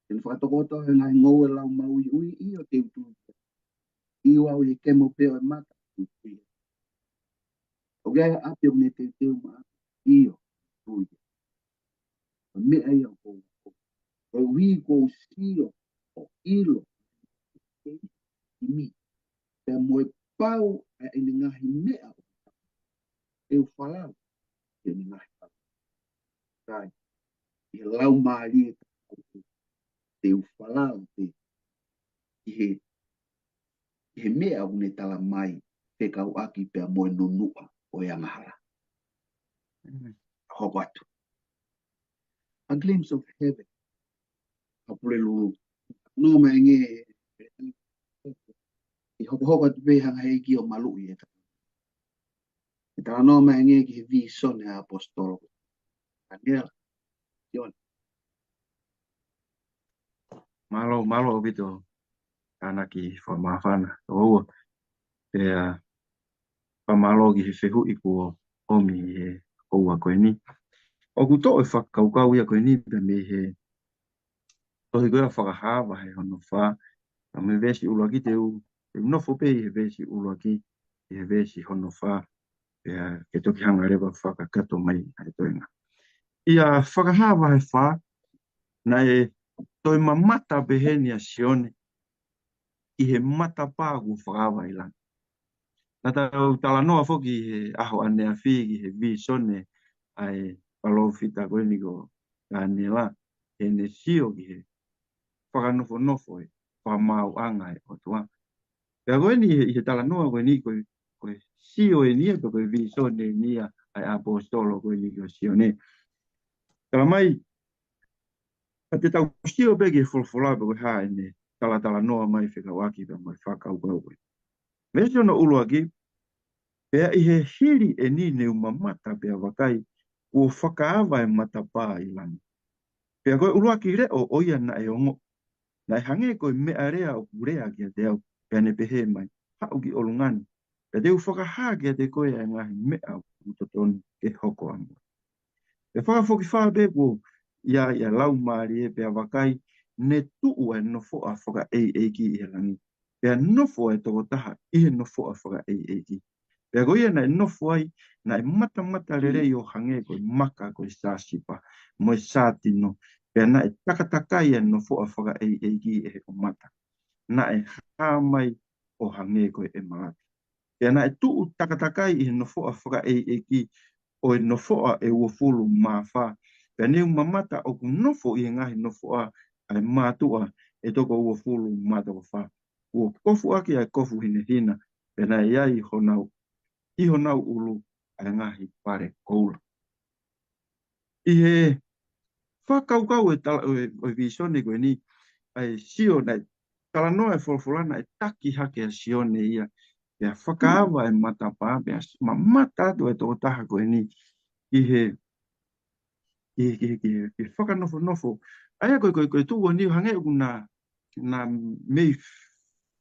Te ne fakatokoto he ngaahi ngoue lau maʻuiʻui, ʻio te u tui ki ai. ʻIo au ʻi he kemo pē ʻo e mata, te u tui ki ai. ʻOku ʻi ai ha ʻapi ʻoku ne teuteu maʻaku, ʻio, te u tui ki ai. Ko e meʻa ia ʻoku ou, ʻoku ou, ʻoku ou sio, ʻo ʻilo, ʻi mi. Pea mo e pau ʻa ʻene ngaahi meʻa ʻoku te u falala, ʻi heʻene ngaahi pau. Kai, ʻi he laumālie, te u falala pē, ʻi he, ʻi he meʻa ʻoku ne tala mai, fekauʻaki pea mo e nunuʻa ʻo e angahala. Mm. Hoko atu. A glimpse of heaven. ʻA Pulelulu. Nō mai ange, ʻi hokohoko atu pē hanga he ʻEiki ʻo maluʻi e ka. ʻE talanoa mai ange ki he vīsone ʻa e ʻaposetolo. Taniela. Sione. Mālō, mālō ʻaupito. Tānaki fakamāfana. ʻOua. Pea, fakamālō ki he fehuʻi kuo ʻomi he houa ko eni. ʻOku toʻo e fakakaukau ia ko eni pea mei he tohi ko ia Fakahā vahe hono fā. Ka mei he veesi ʻuluaki te u, te u nofo pē ʻi he veesi ʻuluaki, ʻi he veesi hono fā. Pea ke toki hanga leva fakakakato mai ʻa e toenga. ʻIa Fakahā vahe fā, naʻe toe mamata peheni ʻa Sione, ʻi he matapā kuo fakaava ʻi langi. Naʻa tau talanoa foki he ʻaho ʻaneafi ki he vīsone ʻa e palōfita ko eni ko Taniela, heʻene sio ki he fakanofonofo e fakamaauʻanga ʻo e ʻOtua. Pea ko eni he, he talanoa ko eni ko e, ko e sio eni ia, pe ko e vīsone eni ia ʻa e ʻaposetolo ko eni ko Sione. Tala mai, Ka te tau sio pē ki he folofola pe ko e hā ʻene talatalanoa mai fekauʻaki pea mo e fakakaukau ko ē. Veesi hono ʻuluaki, pea ʻi he hili eni ne u mamata pea vakai, kuo fakaava e matapā ʻi langi. Pea ko e ʻuluaki leʻo ʻo ia naʻe ongo, naʻe hangē ko e meʻalea ʻoku lea kiate au, pea ne pehē mai, haʻu ki ʻolunga ni, pea te u fakahā kiate koe ʻa e ngaahi meʻa ʻoku totonu ke hoko ʻamui. Pea fakafokifā pē kuo ʻi ai ʻa e Laumālie pea vakai, ne tuʻu ʻa e nofoʻa fakaʻeiʻeiki ʻi he langi. Pea nofo ʻa e tokotaha ʻi he nofoʻa fakaʻeiʻeiki. Pea ko ia naʻe nofo ai, naʻe matamata lelei ʻo hangē ko e maka ko e sāsipa, mo e sātino. Pea naʻe takatakai ʻa e nofoʻa fakaʻeiʻeiki ʻe he ʻo mata. Naʻe hā mai ʻo hangē ko e ʻemalati. Pea naʻe tuʻu takatakai ʻi he nofoʻa fakaʻeiʻeiki ʻo e nofoʻa ʻe uofulu mā fā. Pea ne u mamata ʻoku nofo ʻi he ngaahi nofoʻa ʻa e mātuʻa ʻe toko uofulu mā toko fā. Kuo kofu ʻaki ʻa e kofu hinehina, pea naʻe ʻi ai honau, ʻi honau ʻulu ʻa e ngaahi pale koula. ʻI he fakakaukau ʻo e tala-, ʻo e, ʻo e vīsone ko eni, ʻa e sio naʻe talanoa e folofola naʻe taki hake ʻa Sione ia, pea fakaava e matapā, pea s-, mamata atu e tokotaha ko eni, ʻi he, ʻi he, ʻi he, ʻi he, ʻi he fakanofonofo. ʻA ia ko e, ko e, ko e tuʻu ʻo eni hangē ʻoku na, na mei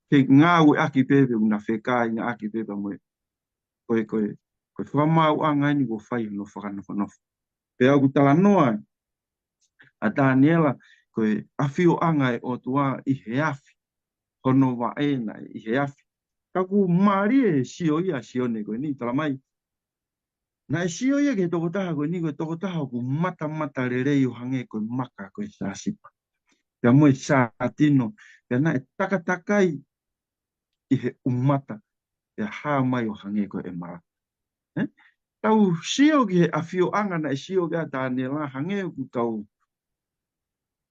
fengāueʻaki pē, pe ʻoku na fekāingaʻaki pē pea mo e ko e, ko e, ko e fakamaauʻanga eni kuo fai hono fakanofonofo. Pea ʻoku talanoa ʻa Taniela, ko e ʻafioʻanga ʻo e ʻOtua ʻi he afi, hono vaʻe naʻe ʻi he afi. Ka ʻoku mālie e sio ia ʻa Sione ko eni, talamai. Naʻe sio ia ki he tokotaha ko eni, ko e tokotaha ʻoku matamata lelei ʻo hangē ko e maka ko e sāsipa. Pea mo e sātino, pea naʻe takatakai ʻi he ʻumata, pea hā mai ʻo hangē ko e ʻemalati. Eh? Tau sio ki he ʻafioʻanga naʻe sio ki ai ʻa Taniela, hangē ʻoku tau,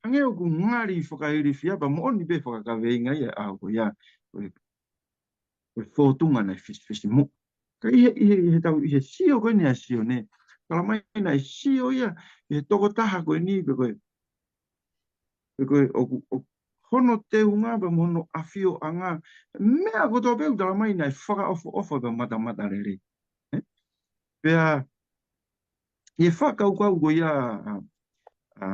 hangē ʻoku ngali fakailifia, pea moʻoni pē fakakaveinga ia ʻa ko ia, ko e, ko e fōtunga naʻe fisifisimuʻa. Ka ʻi he, ʻi he, ʻi he tau, ʻi he sio ko eni ʻa Sione, talamai naʻe sio ia, ʻi he tokotaha ko eni, pe ko e, pe ko e ʻoku, ʻoku hono teunga pea mo hono ʻafioʻanga. Meʻa kotoa pē ʻoku talamai naʻe fakaʻofoʻofa pea matamata lelei. Eh? Pea, ʻi he fakakaukau ko ia, ʻa, ʻa,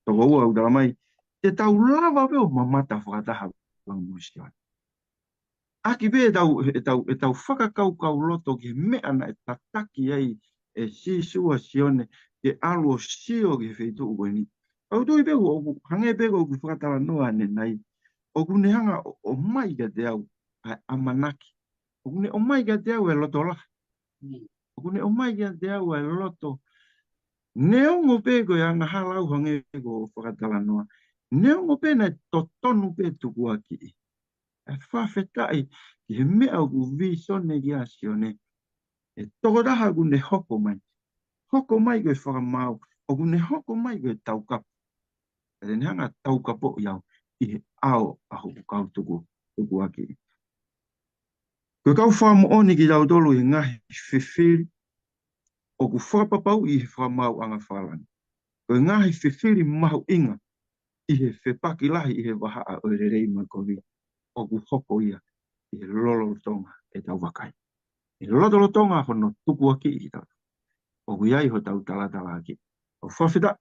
toko ua ʻoku talamai, te tau lava pē ʻo mamata fakataha pea mo Sione. ʻAki pē ʻetau, ʻetau, ʻetau fakakaukau loto ki he meʻa naʻe tataki ai ʻe Sīsū ʻa Sione ke ʻalu ʻo sio ki he feituʻu ko eni. ʻOku ou tui pē ʻoku, ʻoku hangē pē ko ʻeku fakatalanoa ʻanenai. ʻOku ne hanga ʻo, ʻomai kiate au ʻa e ʻamanaki. ʻOku ne ʻomai kiate au e loto lahi. ʻOku ne ʻomai kiate au e loto. Neongo pē ko e angahala au hangē ko e fakatalanoa. Neongo pē naʻe totonu pē tukuakiʻi. ʻE fakafetaʻi ki he meʻa ʻoku vīsone ki ai ʻa Sione. ʻE tokotaha ʻoku ne hoko mai. Hoko mai ko e fakamaau. ʻOku ne hoko mai ko e taukapo. ʻE te ne hanga taukapoʻi au ʻi he ʻao ʻa hoku kau tuku, tukuakiʻi. Ko e kau fakamoʻoni kitautolu ʻi he ngaahi fefili ʻoku fakapapauʻi ʻi he fakamaauʻanga fakalangi. Ko e ngaahi fefili mahuʻinga ʻi he fepaki lahi ʻi he vahaʻa ʻo e lelei mo e kovi ʻoku hoko ia ʻi he lolotonga ʻetau vakai. ʻI he lolotonga hono tukuakiʻi kitautolu. ʻOku ʻi ai hotau talatalaaki. ʻOku fakafetaʻi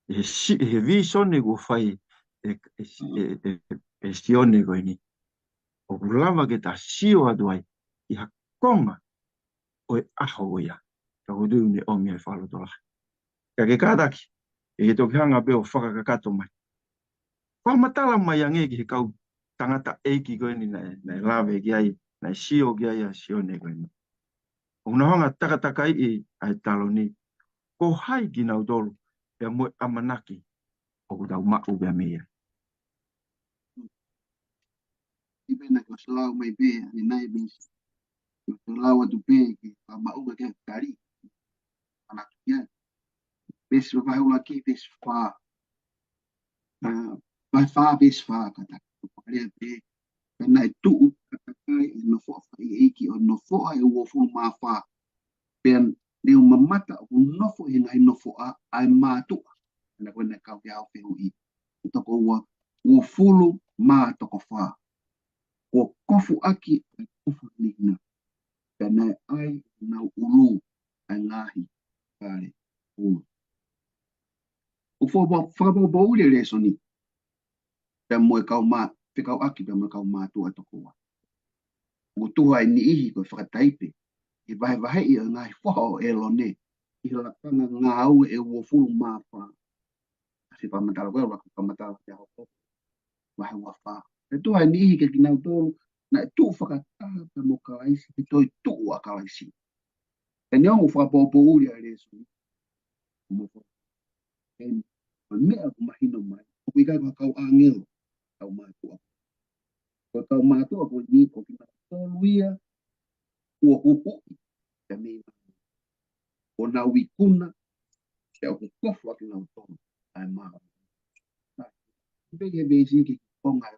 ʻi he si-, ʻi he vīsone kuo fai ʻe, ʻe, ʻe, ʻe, ʻe Sione ko eni. ʻOku lava ke ta sio atu ai ʻi ha konga ʻo e ʻaho ko ia. Ka ʻoku tui ʻoku ne ʻomi ai fakalotolahi. Ka ke kātaki, ʻe ke toki hanga pē ʻo fakakakato mai. Fakamatala mai ange ki he kau tangataʻeiki ko eni naʻe, naʻe lave ki ai, naʻe sio ki ai ʻa Sione ko eni. ʻOku nau hanga ʻo takatakaiʻi ʻa e taloni, ko hai kinautolu, pea mo e ʻamanaki ʻoku tau maʻu pea mei ai. ʻI pē naʻa ku lau mai pē, ʻanenai pē, ʻoku lau atu pē, ke fakamaʻunga ke kali. Ana kia. Veesi vahe ʻuluaki, veesi fā. ʻA, vahe fā, veesi fā, kātaki. Ko e lea pē, pea naʻe tuʻu takatakai e nofoʻa fakaʻeiʻeiki ʻo e nofoʻa ʻe uofulu mā fā. Pea ne u mamata ʻoku nofo ʻi he ngaahi nofoʻa ʻa e mātuʻa. Ana ko ena kau ʻa e fehuʻi. Ko e toko ua, uofulu mā toko fā. Kuo kofu ʻaki ʻa e kofu hinehina. Pea naʻe ʻai ʻenau ʻulu ʻa e ngaahi pale koula. ʻOku fo-, fo-, fakapoʻupoʻuli e lēsoni. Pea mo e kau mā-, fekauʻaki pea mo e kau mātuʻa toko ua. ʻOku tuha e niʻihi ko e fakataipe ʻi he vahevaheʻi ʻo e ngaahi foha ʻo ʻĒlone ʻi he lakanga ngāue ʻe uofulu mā fā. ʻA e fakamatala ko ē, ʻa e fakamatala kia Hoko. Vahe ua fā. ʻE tuha e niʻihi ke kinautolu naʻe tuʻu fakataha pea mo Kalaisi, he toetuʻu ʻa Kalaisi. Pea neongo ʻoku fakapoʻupoʻuli ʻa e lēsoni, mo ko e meʻa ʻoku mahino mai, ʻoku ʻikai ko e kau ʻāngelo, kau mātuʻa. Ko e kau mātuʻa ko eni ko kinautolu ia kuo huhuʻi, pea mei, kuo nau ikuna, pea ʻoku kofu ʻaki kinautolu ʻa e māʻoniʻoni. Pea ʻi he veesi ki konga e,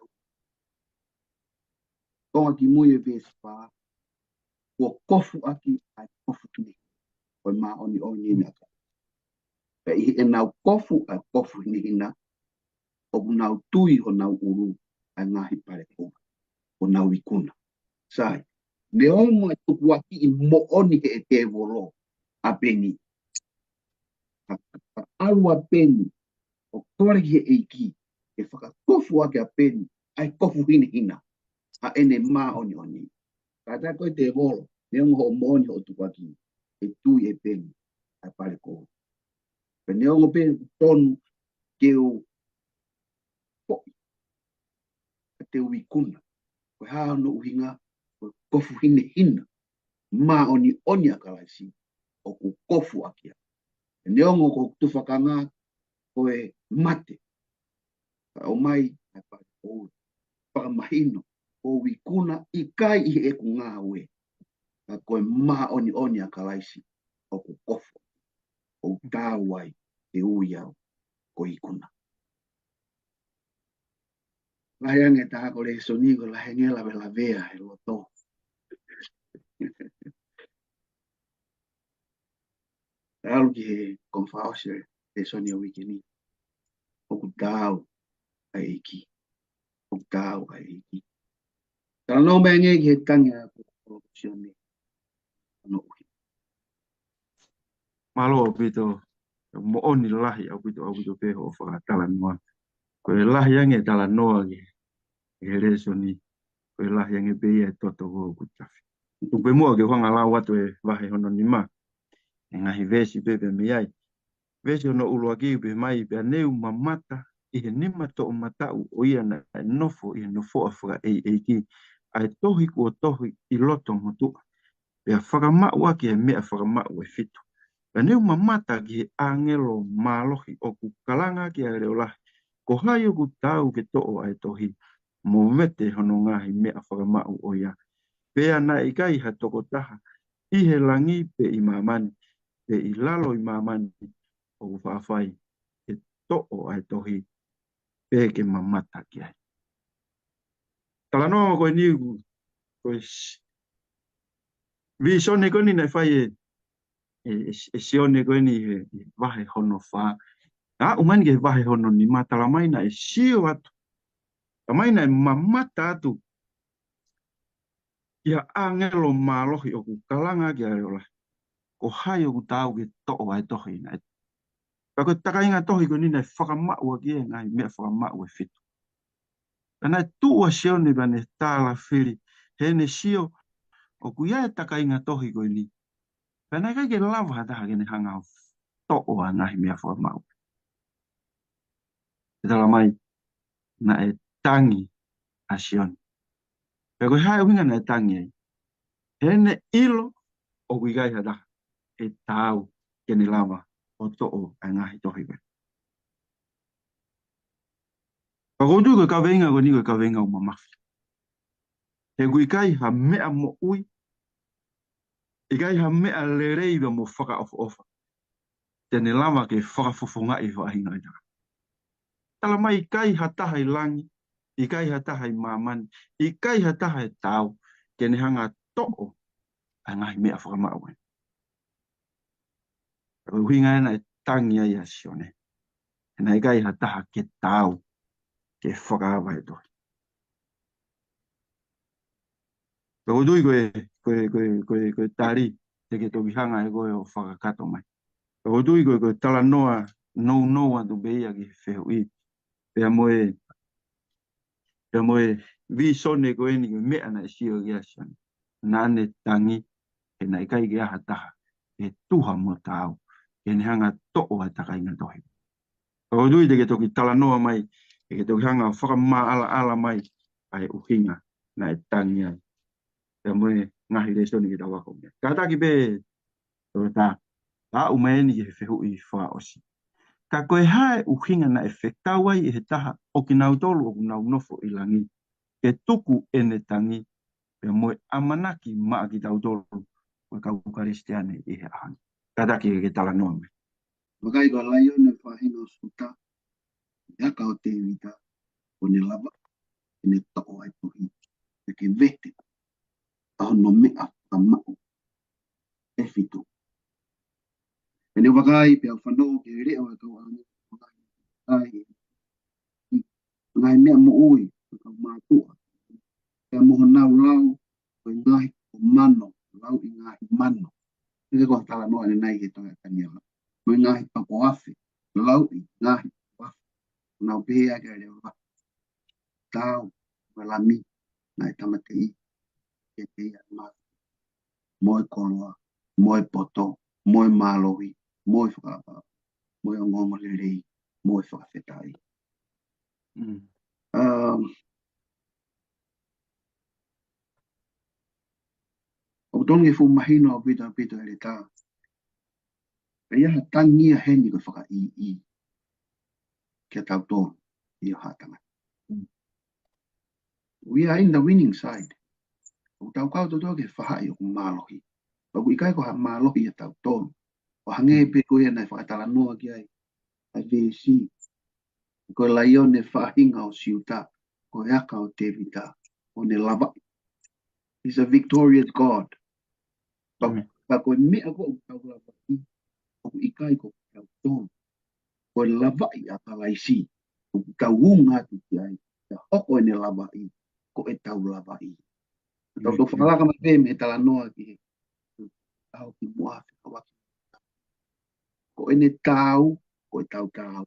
konga kimui e veesi fā, kuo kofu ʻaki ʻa e kofu hinehina, ko e māʻoniʻoni ʻa e ʻOtua. Pea ʻi heʻenau kofu ʻa e kofu hinehina, ʻoku nau tui honau ʻulu ʻa e ngaahi pale koula, ʻo nau ikuna. Sai, neongo e tukuakiʻi moʻoni ʻe he tēvolo ʻa Peni. Ka, ka, ka ʻalu ʻa Peni ʻo kole ki he ʻEiki ke fakakofu ʻaki ʻa Peni ʻa e kofu hinehina, ʻa ʻene māʻoniʻoni. Kātaki ko e tēvolo, neongo hoʻo moʻoni hoʻo tukuakiʻi, ʻe tui ʻe Peni ʻa e pale koula. Pea neongo pē ʻoku tonu ke u foʻi, ka te u ikuna. Ko e hā hono ʻuhinga? Ko e kofu hinehina māʻoniʻoni ʻa Kalaisi ʻoku kofu ʻaki ia. Pea neongo ko hoku tufakanga ko e mate, ka ʻomai ʻa e pale koula. Fakamahino, ʻoku ou ikuna ʻikai ʻi heʻeku ngāue, ka ko e māʻoniʻoni ʻa Kalaisi ʻoku kofu. ʻOku taau ai ke ui au ko e ikuna. Lahi ange taha ko e lēsoni, ko e lahi ange e lavelavea he loto. Talu ki he konga fakaʻosi e lēsoni ʻo e uike ni. ʻOku taau ʻa e ʻEiki. ʻOku taau ʻa e ʻEiki. Talanoa mai ange ki he tangi ʻa e ʻaposetolo ko Sione. Hono ʻuhinga. Mālō ʻaupito, moʻoni lahi ʻaupito, ʻaupito pē hoʻo fakatalanoa. Ko e lahi ange e talanoa ki he lēsoni, ko e lahi ange pē ia e toto ko ē ʻoku tafe. Tuku pē muʻa ke u hanga ʻo lau atu e vahe hono nima. E ngaahi veesi pē pea mei ai. Veesi hono ʻuluaki pehē mai: Pea ne u mamata ʻi he nima toʻomataʻu ʻo ia naʻe nofo ʻi he nofoʻa fakaʻeiʻeiki ʻa e tohi kuo tohi ʻi loto motuʻa, pea fakamaʻu ʻaki e meʻa fakamaʻu ʻe fitu. Pea ne u mamata ki he ʻāngelo mālohi ʻoku kalanga ki ai e leʻo lahi, Ko hai ʻoku taau ke toʻo ʻa e tohi, mo vete hono ngaahi meʻa fakamaʻu ʻo ia? Pea naʻe ʻikai ha tokotaha ʻi he langi pe ʻi māmani, pe ʻi lalo ʻi māmani, ʻoku faʻa fai ke toʻo ʻa e tohi, pe ke mamata ki ai. Talanoa ko eni ʻoku, ko e s-, vīsone ko eni naʻe fai ʻe, ʻe, ʻe, ʻe Sione ko eni he, he vahe hono fā. ʻA, ʻomai ki he vahe hono nima, talamai naʻe sio atu. Talamai naʻe mamata atu ʻi he ʻāngelo mālohi ʻoku kalanga ki ai e leʻo lahi, Ko hai ʻoku taau ke toʻo ʻa e tohi naʻe. Pea ko e takainga tohi ko eni naʻe fakamaʻu ʻaki e ngaahi meʻa fakamaʻu ʻe fitu. Pea naʻe tuʻu ʻa Sione pea ne tālafili, heʻene sio ʻoku ʻi ai e takainga tohi ko eni. Pea naʻe ʻikai ke lava ha taha ke ne hanga ʻo toʻo ʻa e ngaahi meʻa fakamaʻu. Pea talamai naʻe tangi ʻa Sione. Pea ko e hā e ʻuhinga naʻe tangi ai? Heʻene ʻilo ʻoku ʻikai ha taha ʻe taau ke ne lava ʻo toʻo ʻa e ngaahi tohi ko ē. Pea ʻoku ou tui ko e kaveinga ko eni ko e kaveinga ʻoku mamafa. He ʻoku ʻikai ha meʻa moʻui, ʻikai ha meʻa lelei pea mo fakaʻofoʻofa te ne lava ke fakafofongaʻi e faʻahinga ʻo e tangata. Talamai ʻikai ha taha ʻi langi, ʻikai ha taha ʻi māmani, ʻikai ha taha ʻe taau ke ne hanga ʻo toʻo ʻa e ngaahi meʻa fakamaʻu ē. Ko e ʻuhinga ia naʻe tangi ai ʻa Sione. He naʻe ʻikai ha taha ke taau ke fakaava e tohi. Pea ʻoku ou tui ko e, ko e, ko e, ko e, ko e tali te ke toki hanga ʻe koe ʻo fakakakato mai. Pea ʻoku ou tui ko e, ko e talanoa nounou atu pē ia ki he fehuʻi. Pea mo e, pea mo e vīsone ko eni ko e meʻa naʻe sio ki ai ʻa Sione. Naʻa ne tangi, he naʻe ʻikai ke ʻi ai ha taha ke tuha mo taau ke ne hanga ʻo toʻo ʻa e takainga tohi. ʻOku ou tui te ke toki talanoa mai, te ke toki hanga ʻo fakamaʻalaʻala mai ʻa e ʻuhinga naʻe tangi ai. Pea mo e ngaahi lēsoni ke tau ako mei ai. Kātaki pē, Toketā, aʻu mai eni ki he fehuʻi fakaʻosi. Ka ko e hā e ʻuhinga naʻe fekau ai ʻe he taha ʻo kinautolu ʻoku nau nofo ʻi langi ke tuku ʻene tangi, pea mo e ʻamanaki maʻa kitautolu ko e kau Kalisitiane ʻi he ʻaho ni? Kātaki ke talanoa mai. Vakai, ko e laione faʻahinga ʻo Siuta, ʻa e aka ʻo Tēvita, ʻo ne lava, ʻo ne toʻo ʻa e tohi, ʻo ne vete ʻa hono meʻa fakamaʻu ʻe fitu. Pea ne u vakai, pea u fanongo ki he leʻo ʻa e kau ʻāngelo, ʻa e ngaahi meʻa moʻui, ʻa e kau mātuʻa, pea mo honau lau, ko e ngaahi poko mano, lauʻi ngaahi mano. Hangē ko e talanoa ʻanenai he tohi ʻa Taniela. Mo e ngaahi poko afe, lauʻi ngaahi poko afe. Nau pehē ʻaki ʻa e leʻo lahi, taau mo e Lami naʻe tāmateʻi kiate ia ʻa e māfimafi, mo e koloa, mo e poto, mo e mālohi, mo e fakaʻapaʻapa, mo e ongoongolelei, mo e fakafetaʻi. Mm. Um, ʻoku totonu ke fuʻu mahino ʻaupito ʻaupito ʻEletā. ʻA ia ha tangi ia heni ko e fakaʻīʻī kia tautolu ʻi he haʻa tangata. Mm. We are in the winning side. ʻOku tau kau tautolu ki he faʻahi ʻoku mālohi. ʻOku ʻikai ko ha mālohi ia ʻa tautolu. ʻO hangē pē ko ia naʻe fakatalanoa ki ai ʻa e veesi. Ko e laione faʻahinga ʻo Siuta, ko e aka ʻo Tēvita, ʻo ne lavaʻi. He's a victorious God. Ka, mm, ka ko e meʻa ko ē ʻoku tau lavaʻi, ʻoku ʻikai ko kitautolu. Ko e lavaʻi ʻa Kalaisi, ʻoku tau unga atu ki ai, ʻa ia ʻoku ne lavaʻi, ko ʻetau lavaʻi. Tau, mm, toki fakalaka mai pē mei he talanoa ki he ʻaho kimuʻa, fekauʻaki. Ko ʻene taau, ko ʻetau taau.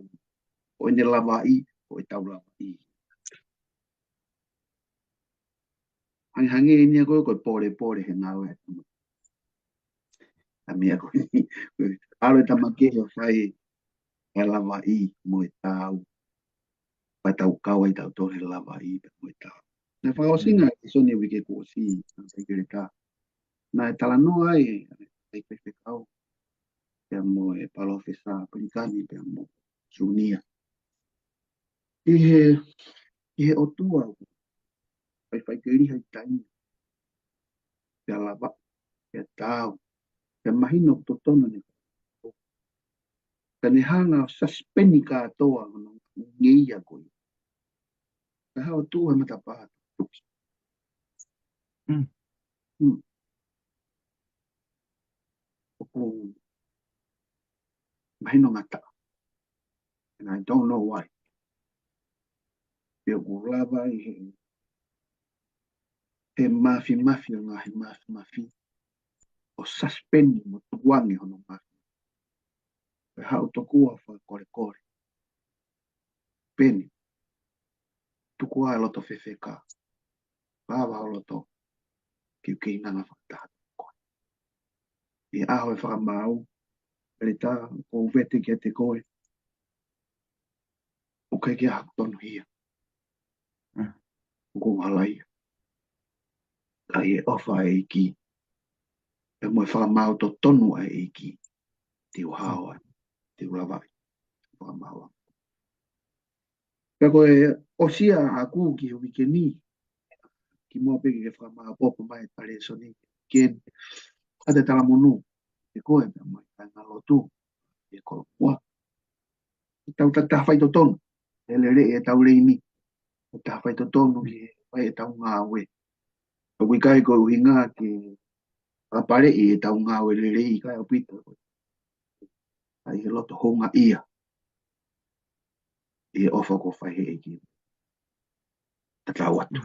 Ko ʻene lavaʻi, ko ʻetau lavaʻi. Hangehangē eni ia ko e, ko e polepole he ngāue ʻa e tama. ʻA e meʻa ko eni, ʻalu e tama kehe ʻo fai ʻa e lavaʻi mo e taau. Pea tau kau ai tautolu he lavaʻi pea mo e taau. Naʻe fakaʻosinga, mm, e lēsoni uike kuo ʻosi, ʻa e ʻEletā. Naʻe talanoa ai ʻa e faifekau, pea mo e palōfesa Pelikani, pea mo Sunia. ʻI he, ʻi he ʻOtua ʻoku faifai ke liha ʻi taimi, pea lava, pea taau, pea mahino ʻoku totonu ʻene, ka ne hanga ʻo suspend kātoa hono ngeia ko ia. Ka haʻu ʻo tuʻu he matapā, tuki. Mm. Mm. ʻOku mahino ngata. And I don't know why. Pea ʻoku lava ʻi he, he māfimafi ʻo e ngaahi māfimafi, ʻo suspend mo tukuange hono mafi. Pea haʻu tokua ʻo fakakolekole. Peni, tuku ā e loto fefeka. Lava ho loto ke u keinanga fakataha mo koe. ʻI he ʻaho ʻe fakamaau, ʻEletā, ʻoku ou vete kiate koe, ʻoku ʻikai ke ʻi ai haku tonuhia. Mm. ʻOku ou halaia. Ka ʻi he ʻofa ʻa e ʻEiki, pea mo e fakamaau totonu ʻa e ʻEiki, te u hao ai, te u lava ai, fakamaau. Pea ko e ʻosi ia ʻaʻaku ki he uike ni, kimuʻa pē ke fakamāopoopo mai ʻa e lēsoni, ke ʻa e talamonū, ʻe koe pea mo e kāingalotu, ʻe koloa. Tau ta-, taha faitotonu, ʻe lele ʻetau leimi, ʻo taha faitotonu ki he fai ʻetau ngāue. ʻOku ʻikai ko e ʻuhinga ke fakapaleʻi ʻetau ngāue lelei, ʻikai ʻaupito. ʻA ia ʻi he loto houngaʻia. ʻi he ʻofa kuo fai he ʻEiki. Tatau atu.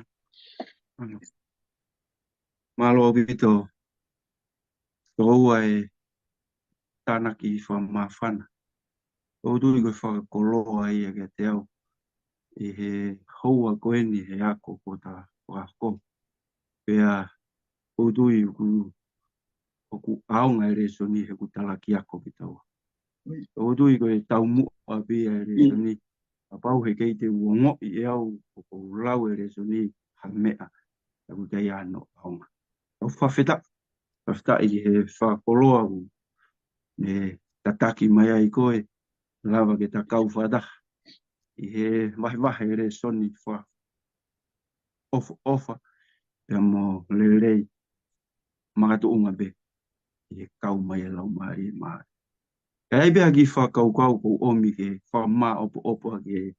Mālō ʻaupito. Tokoua e tānaki fakamāfana. ʻOku ou tui ko e fakakoloa ia kiate au ʻi he houa ko eni he ako kuo ta fakahoko. Pea ʻoku ou tui ʻoku, ʻoku ʻaonga e lēsoni he ʻoku talaki ako kitaua. ʻOku ou tui ko e taumuʻa pē ia e lēsoni. Kapau he kei te u ongoʻi ʻe au ʻoku ou lau e lēsoni ha meʻa ʻoku ʻikai hano ʻaonga. Tau fakafetaʻi, fakafetaʻi he fakakoloa ʻoku ne tataki mai ai koe, lava ke ta kau fakataha ʻi he vahevahe lēsoni fakaʻofoʻofa pea mo lelei makatuʻunga pē ʻi he kau mai e Laumālie Māʻoniʻoni. Ka ʻi ai pē ha kiʻi fakakaukau ʻoku ou ʻomi ke fakamāʻopoʻopo ʻaki e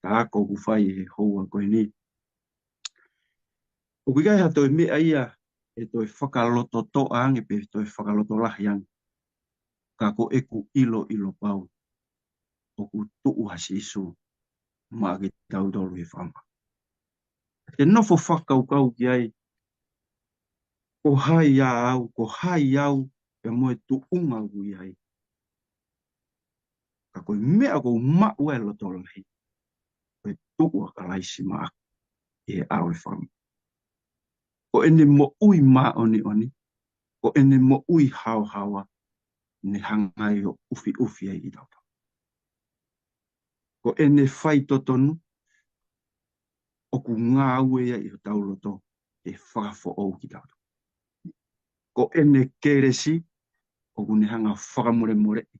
ta ako ʻoku fai he houa ko eni. ʻOku ʻikai ha toe meʻa ia ʻe toe fakalototoʻa ange pe toe fakalotolahi ange. Ka ko ʻeku ʻiloʻilo pau ʻoku tuʻu ʻa Sīsū maʻa kitautolu he fakamaau. Te nofo fakakaukau ki ai, ko hai ʻa au, ko hai au, pea mo e tuʻunga ʻoku ʻi ai. Ka ko e meʻa ʻoku ou maʻu ai e lotolahi, ko e tuʻu ʻa Kalaisi maʻaku ʻi he ʻao e fakamaau. Ko ʻene moʻui māʻoniʻoni, ko ʻene moʻui haohaoa, ne hanga ai ʻo ʻufiʻufi ai kitautolu. Ko ʻene faitotonu, ʻoku ngāue ia ʻi hotau loto, ke fakafoʻou kitautolu. Ko ʻene kelesi, ʻoku ne hanga fakamolemoleʻi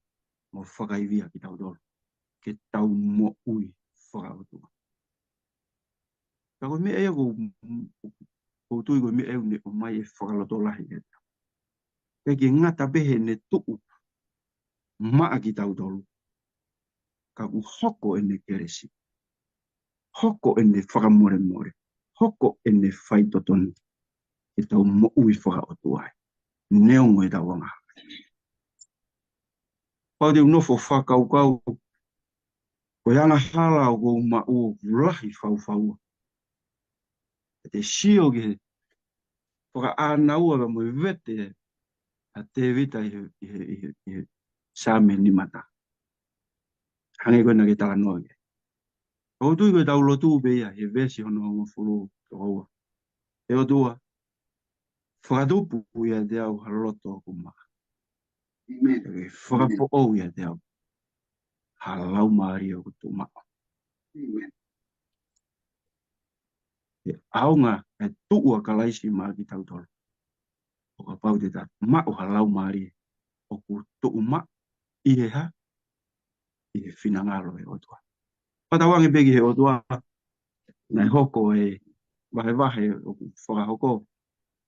mo fakaivia kitautolu ke tau moʻui fakaʻotua. Ka ko e meʻa ia ʻoku, ʻoku ou tui ko e meʻa ia ʻoku ne ʻomai e fakalotolahi ʻe ta. Pea ʻikai ke ngata pē heʻene tuʻu maʻa kitautolu, ka ʻoku hoko ʻene kelesi, hoko ʻene fakamolemole, hoko ʻene faitotonu, ke tau moʻui fakaʻotua ai. Neongo ʻetau angahala. Pau te u nofo fakakaukau, ko e angahala ʻoku ou maʻu ʻoku lahi faufaua. Te te sio ki he fakaʻānaua pea mo e vete ʻa Tēvita ʻi he, ʻi he, ʻi he, ʻi he Saame nimataha. Hangē ko ena ke talanoa ki ai. ʻOku ou tui ko ʻetau lotu pē ia he veesi hono hongofulu, tokoua. ʻE ʻOtua, fakatupu ʻiate au ha loto ʻoku maʻa. ʻĒmeni. Ke fakafoʻou ʻiate au ha laumālie ʻoku tuʻu maʻa. ʻĒmeni. ʻE ʻaonga e tuʻu ʻa Kalaisi maʻa kitautolu ʻo kapau te ta maʻu ha laumālie ʻoku tuʻu maʻa ʻi he hā? ʻI he finangalo e ʻOtua. Pea tau ange pē ki he ʻOtua, naʻe hoko e vahevahe ʻoku fakahoko,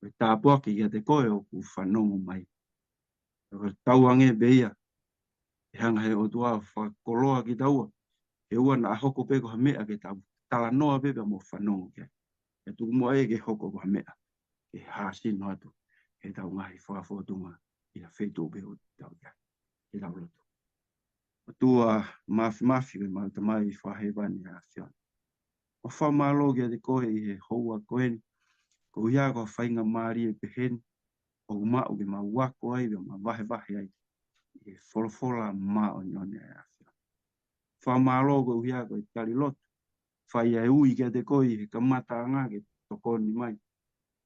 ʻo e tāpuaki kiate koe ʻoku fanongo mai. Ka tau ange pē ia, ʻe hanga he ʻOtua ʻo fakakoloa kitaua, he ʻoua naʻa hoko pē ko ha meʻa ke tau talanoa pē pea mo fanongo ki ai. ʻE tuku muʻa ia ke hoko ko ha meʻa ke hāsino atu heʻetau ngaahi fakafōtunga ʻi ha feituʻu pē ʻoku tau ʻi ai. Ke tau lotu. ʻOtua Māfimafi, ko ʻemau Tamai fakahēvani ʻa e ʻAfiona. ʻOku fakamālō kiate koe ʻi he houa ko eni, koeʻuhi ko e faingamālie pehē ni ʻoku mau maʻu ke mau ako ai, ke mau vahevahe ai ʻi he folofola māʻoniʻoni ʻa e ʻAfiona. Fakamālō koeʻuhi ko e tali lotu, fai ʻa e ui kiate koe ʻi he kamataʻanga ke tokoni mai.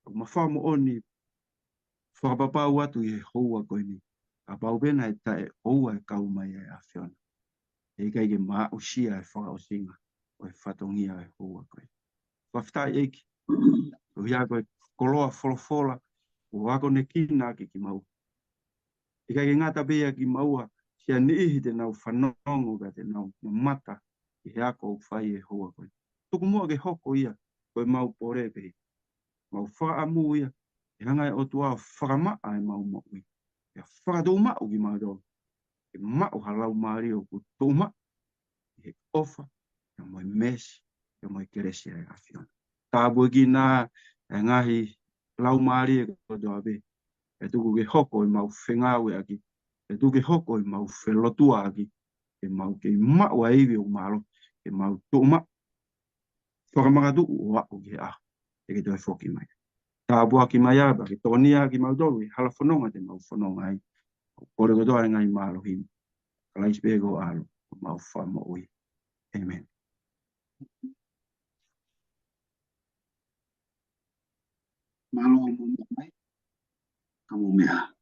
ʻOku mau fakamoʻoni fakapapau atu ʻi he houa ko eni, kapau pē naʻe taʻeʻoua e kau mai ʻa e ʻAfiona, ʻe ʻikai ke mau aʻusia e fakaʻosinga ʻo e fatongia ʻo e houa ko eni. Fakafetaʻi ʻEiki, koeʻuhi ko e koloa folofola kuo akonekina ʻaki kimaua. ʻIkai ke ngata pē ia kimaua, siʻa niʻihi te nau fanongo pea te nau mamata ʻi he ako ʻoku fai he houa ko eni. Tuku muʻa ke hoko ia ko ʻemau pole pē, mau fakaʻamu ia, ʻe hanga e ʻOtua ʻo fakamaʻa ʻemau moʻui. ʻE fakatuʻumaʻu kimautolu ke maʻu ha laumālie ʻoku tuʻu maʻa ʻi he ʻofa, pea mo e meesi, pea mo e kelesi ʻa e ʻAfiona. Tāpuekina e ngaahi laumālie kotoa pē, ʻe tuku ke hoko ʻemau fengāueʻaki, ʻe tuku ke hoko ʻemau felotuaʻaki, ke mau kei maʻu ʻa e ivi ʻoku mālohi, ke mau tuʻu maʻu, fakamakatuʻu ʻo aʻu ki he ʻaho te ke toe foki mai. Tāpuaki mai ā pea ke tokonia kimautolu ʻi he hala fononga te mau fononga ai. ʻOku kole kotoa e ngaahi mālohi ni. Kalaisi pē ko ho ʻAlo, ko homau Fakamoʻui. ʻĒmeni. Mālō hoʻomou meʻa mai. Ka mou meʻa.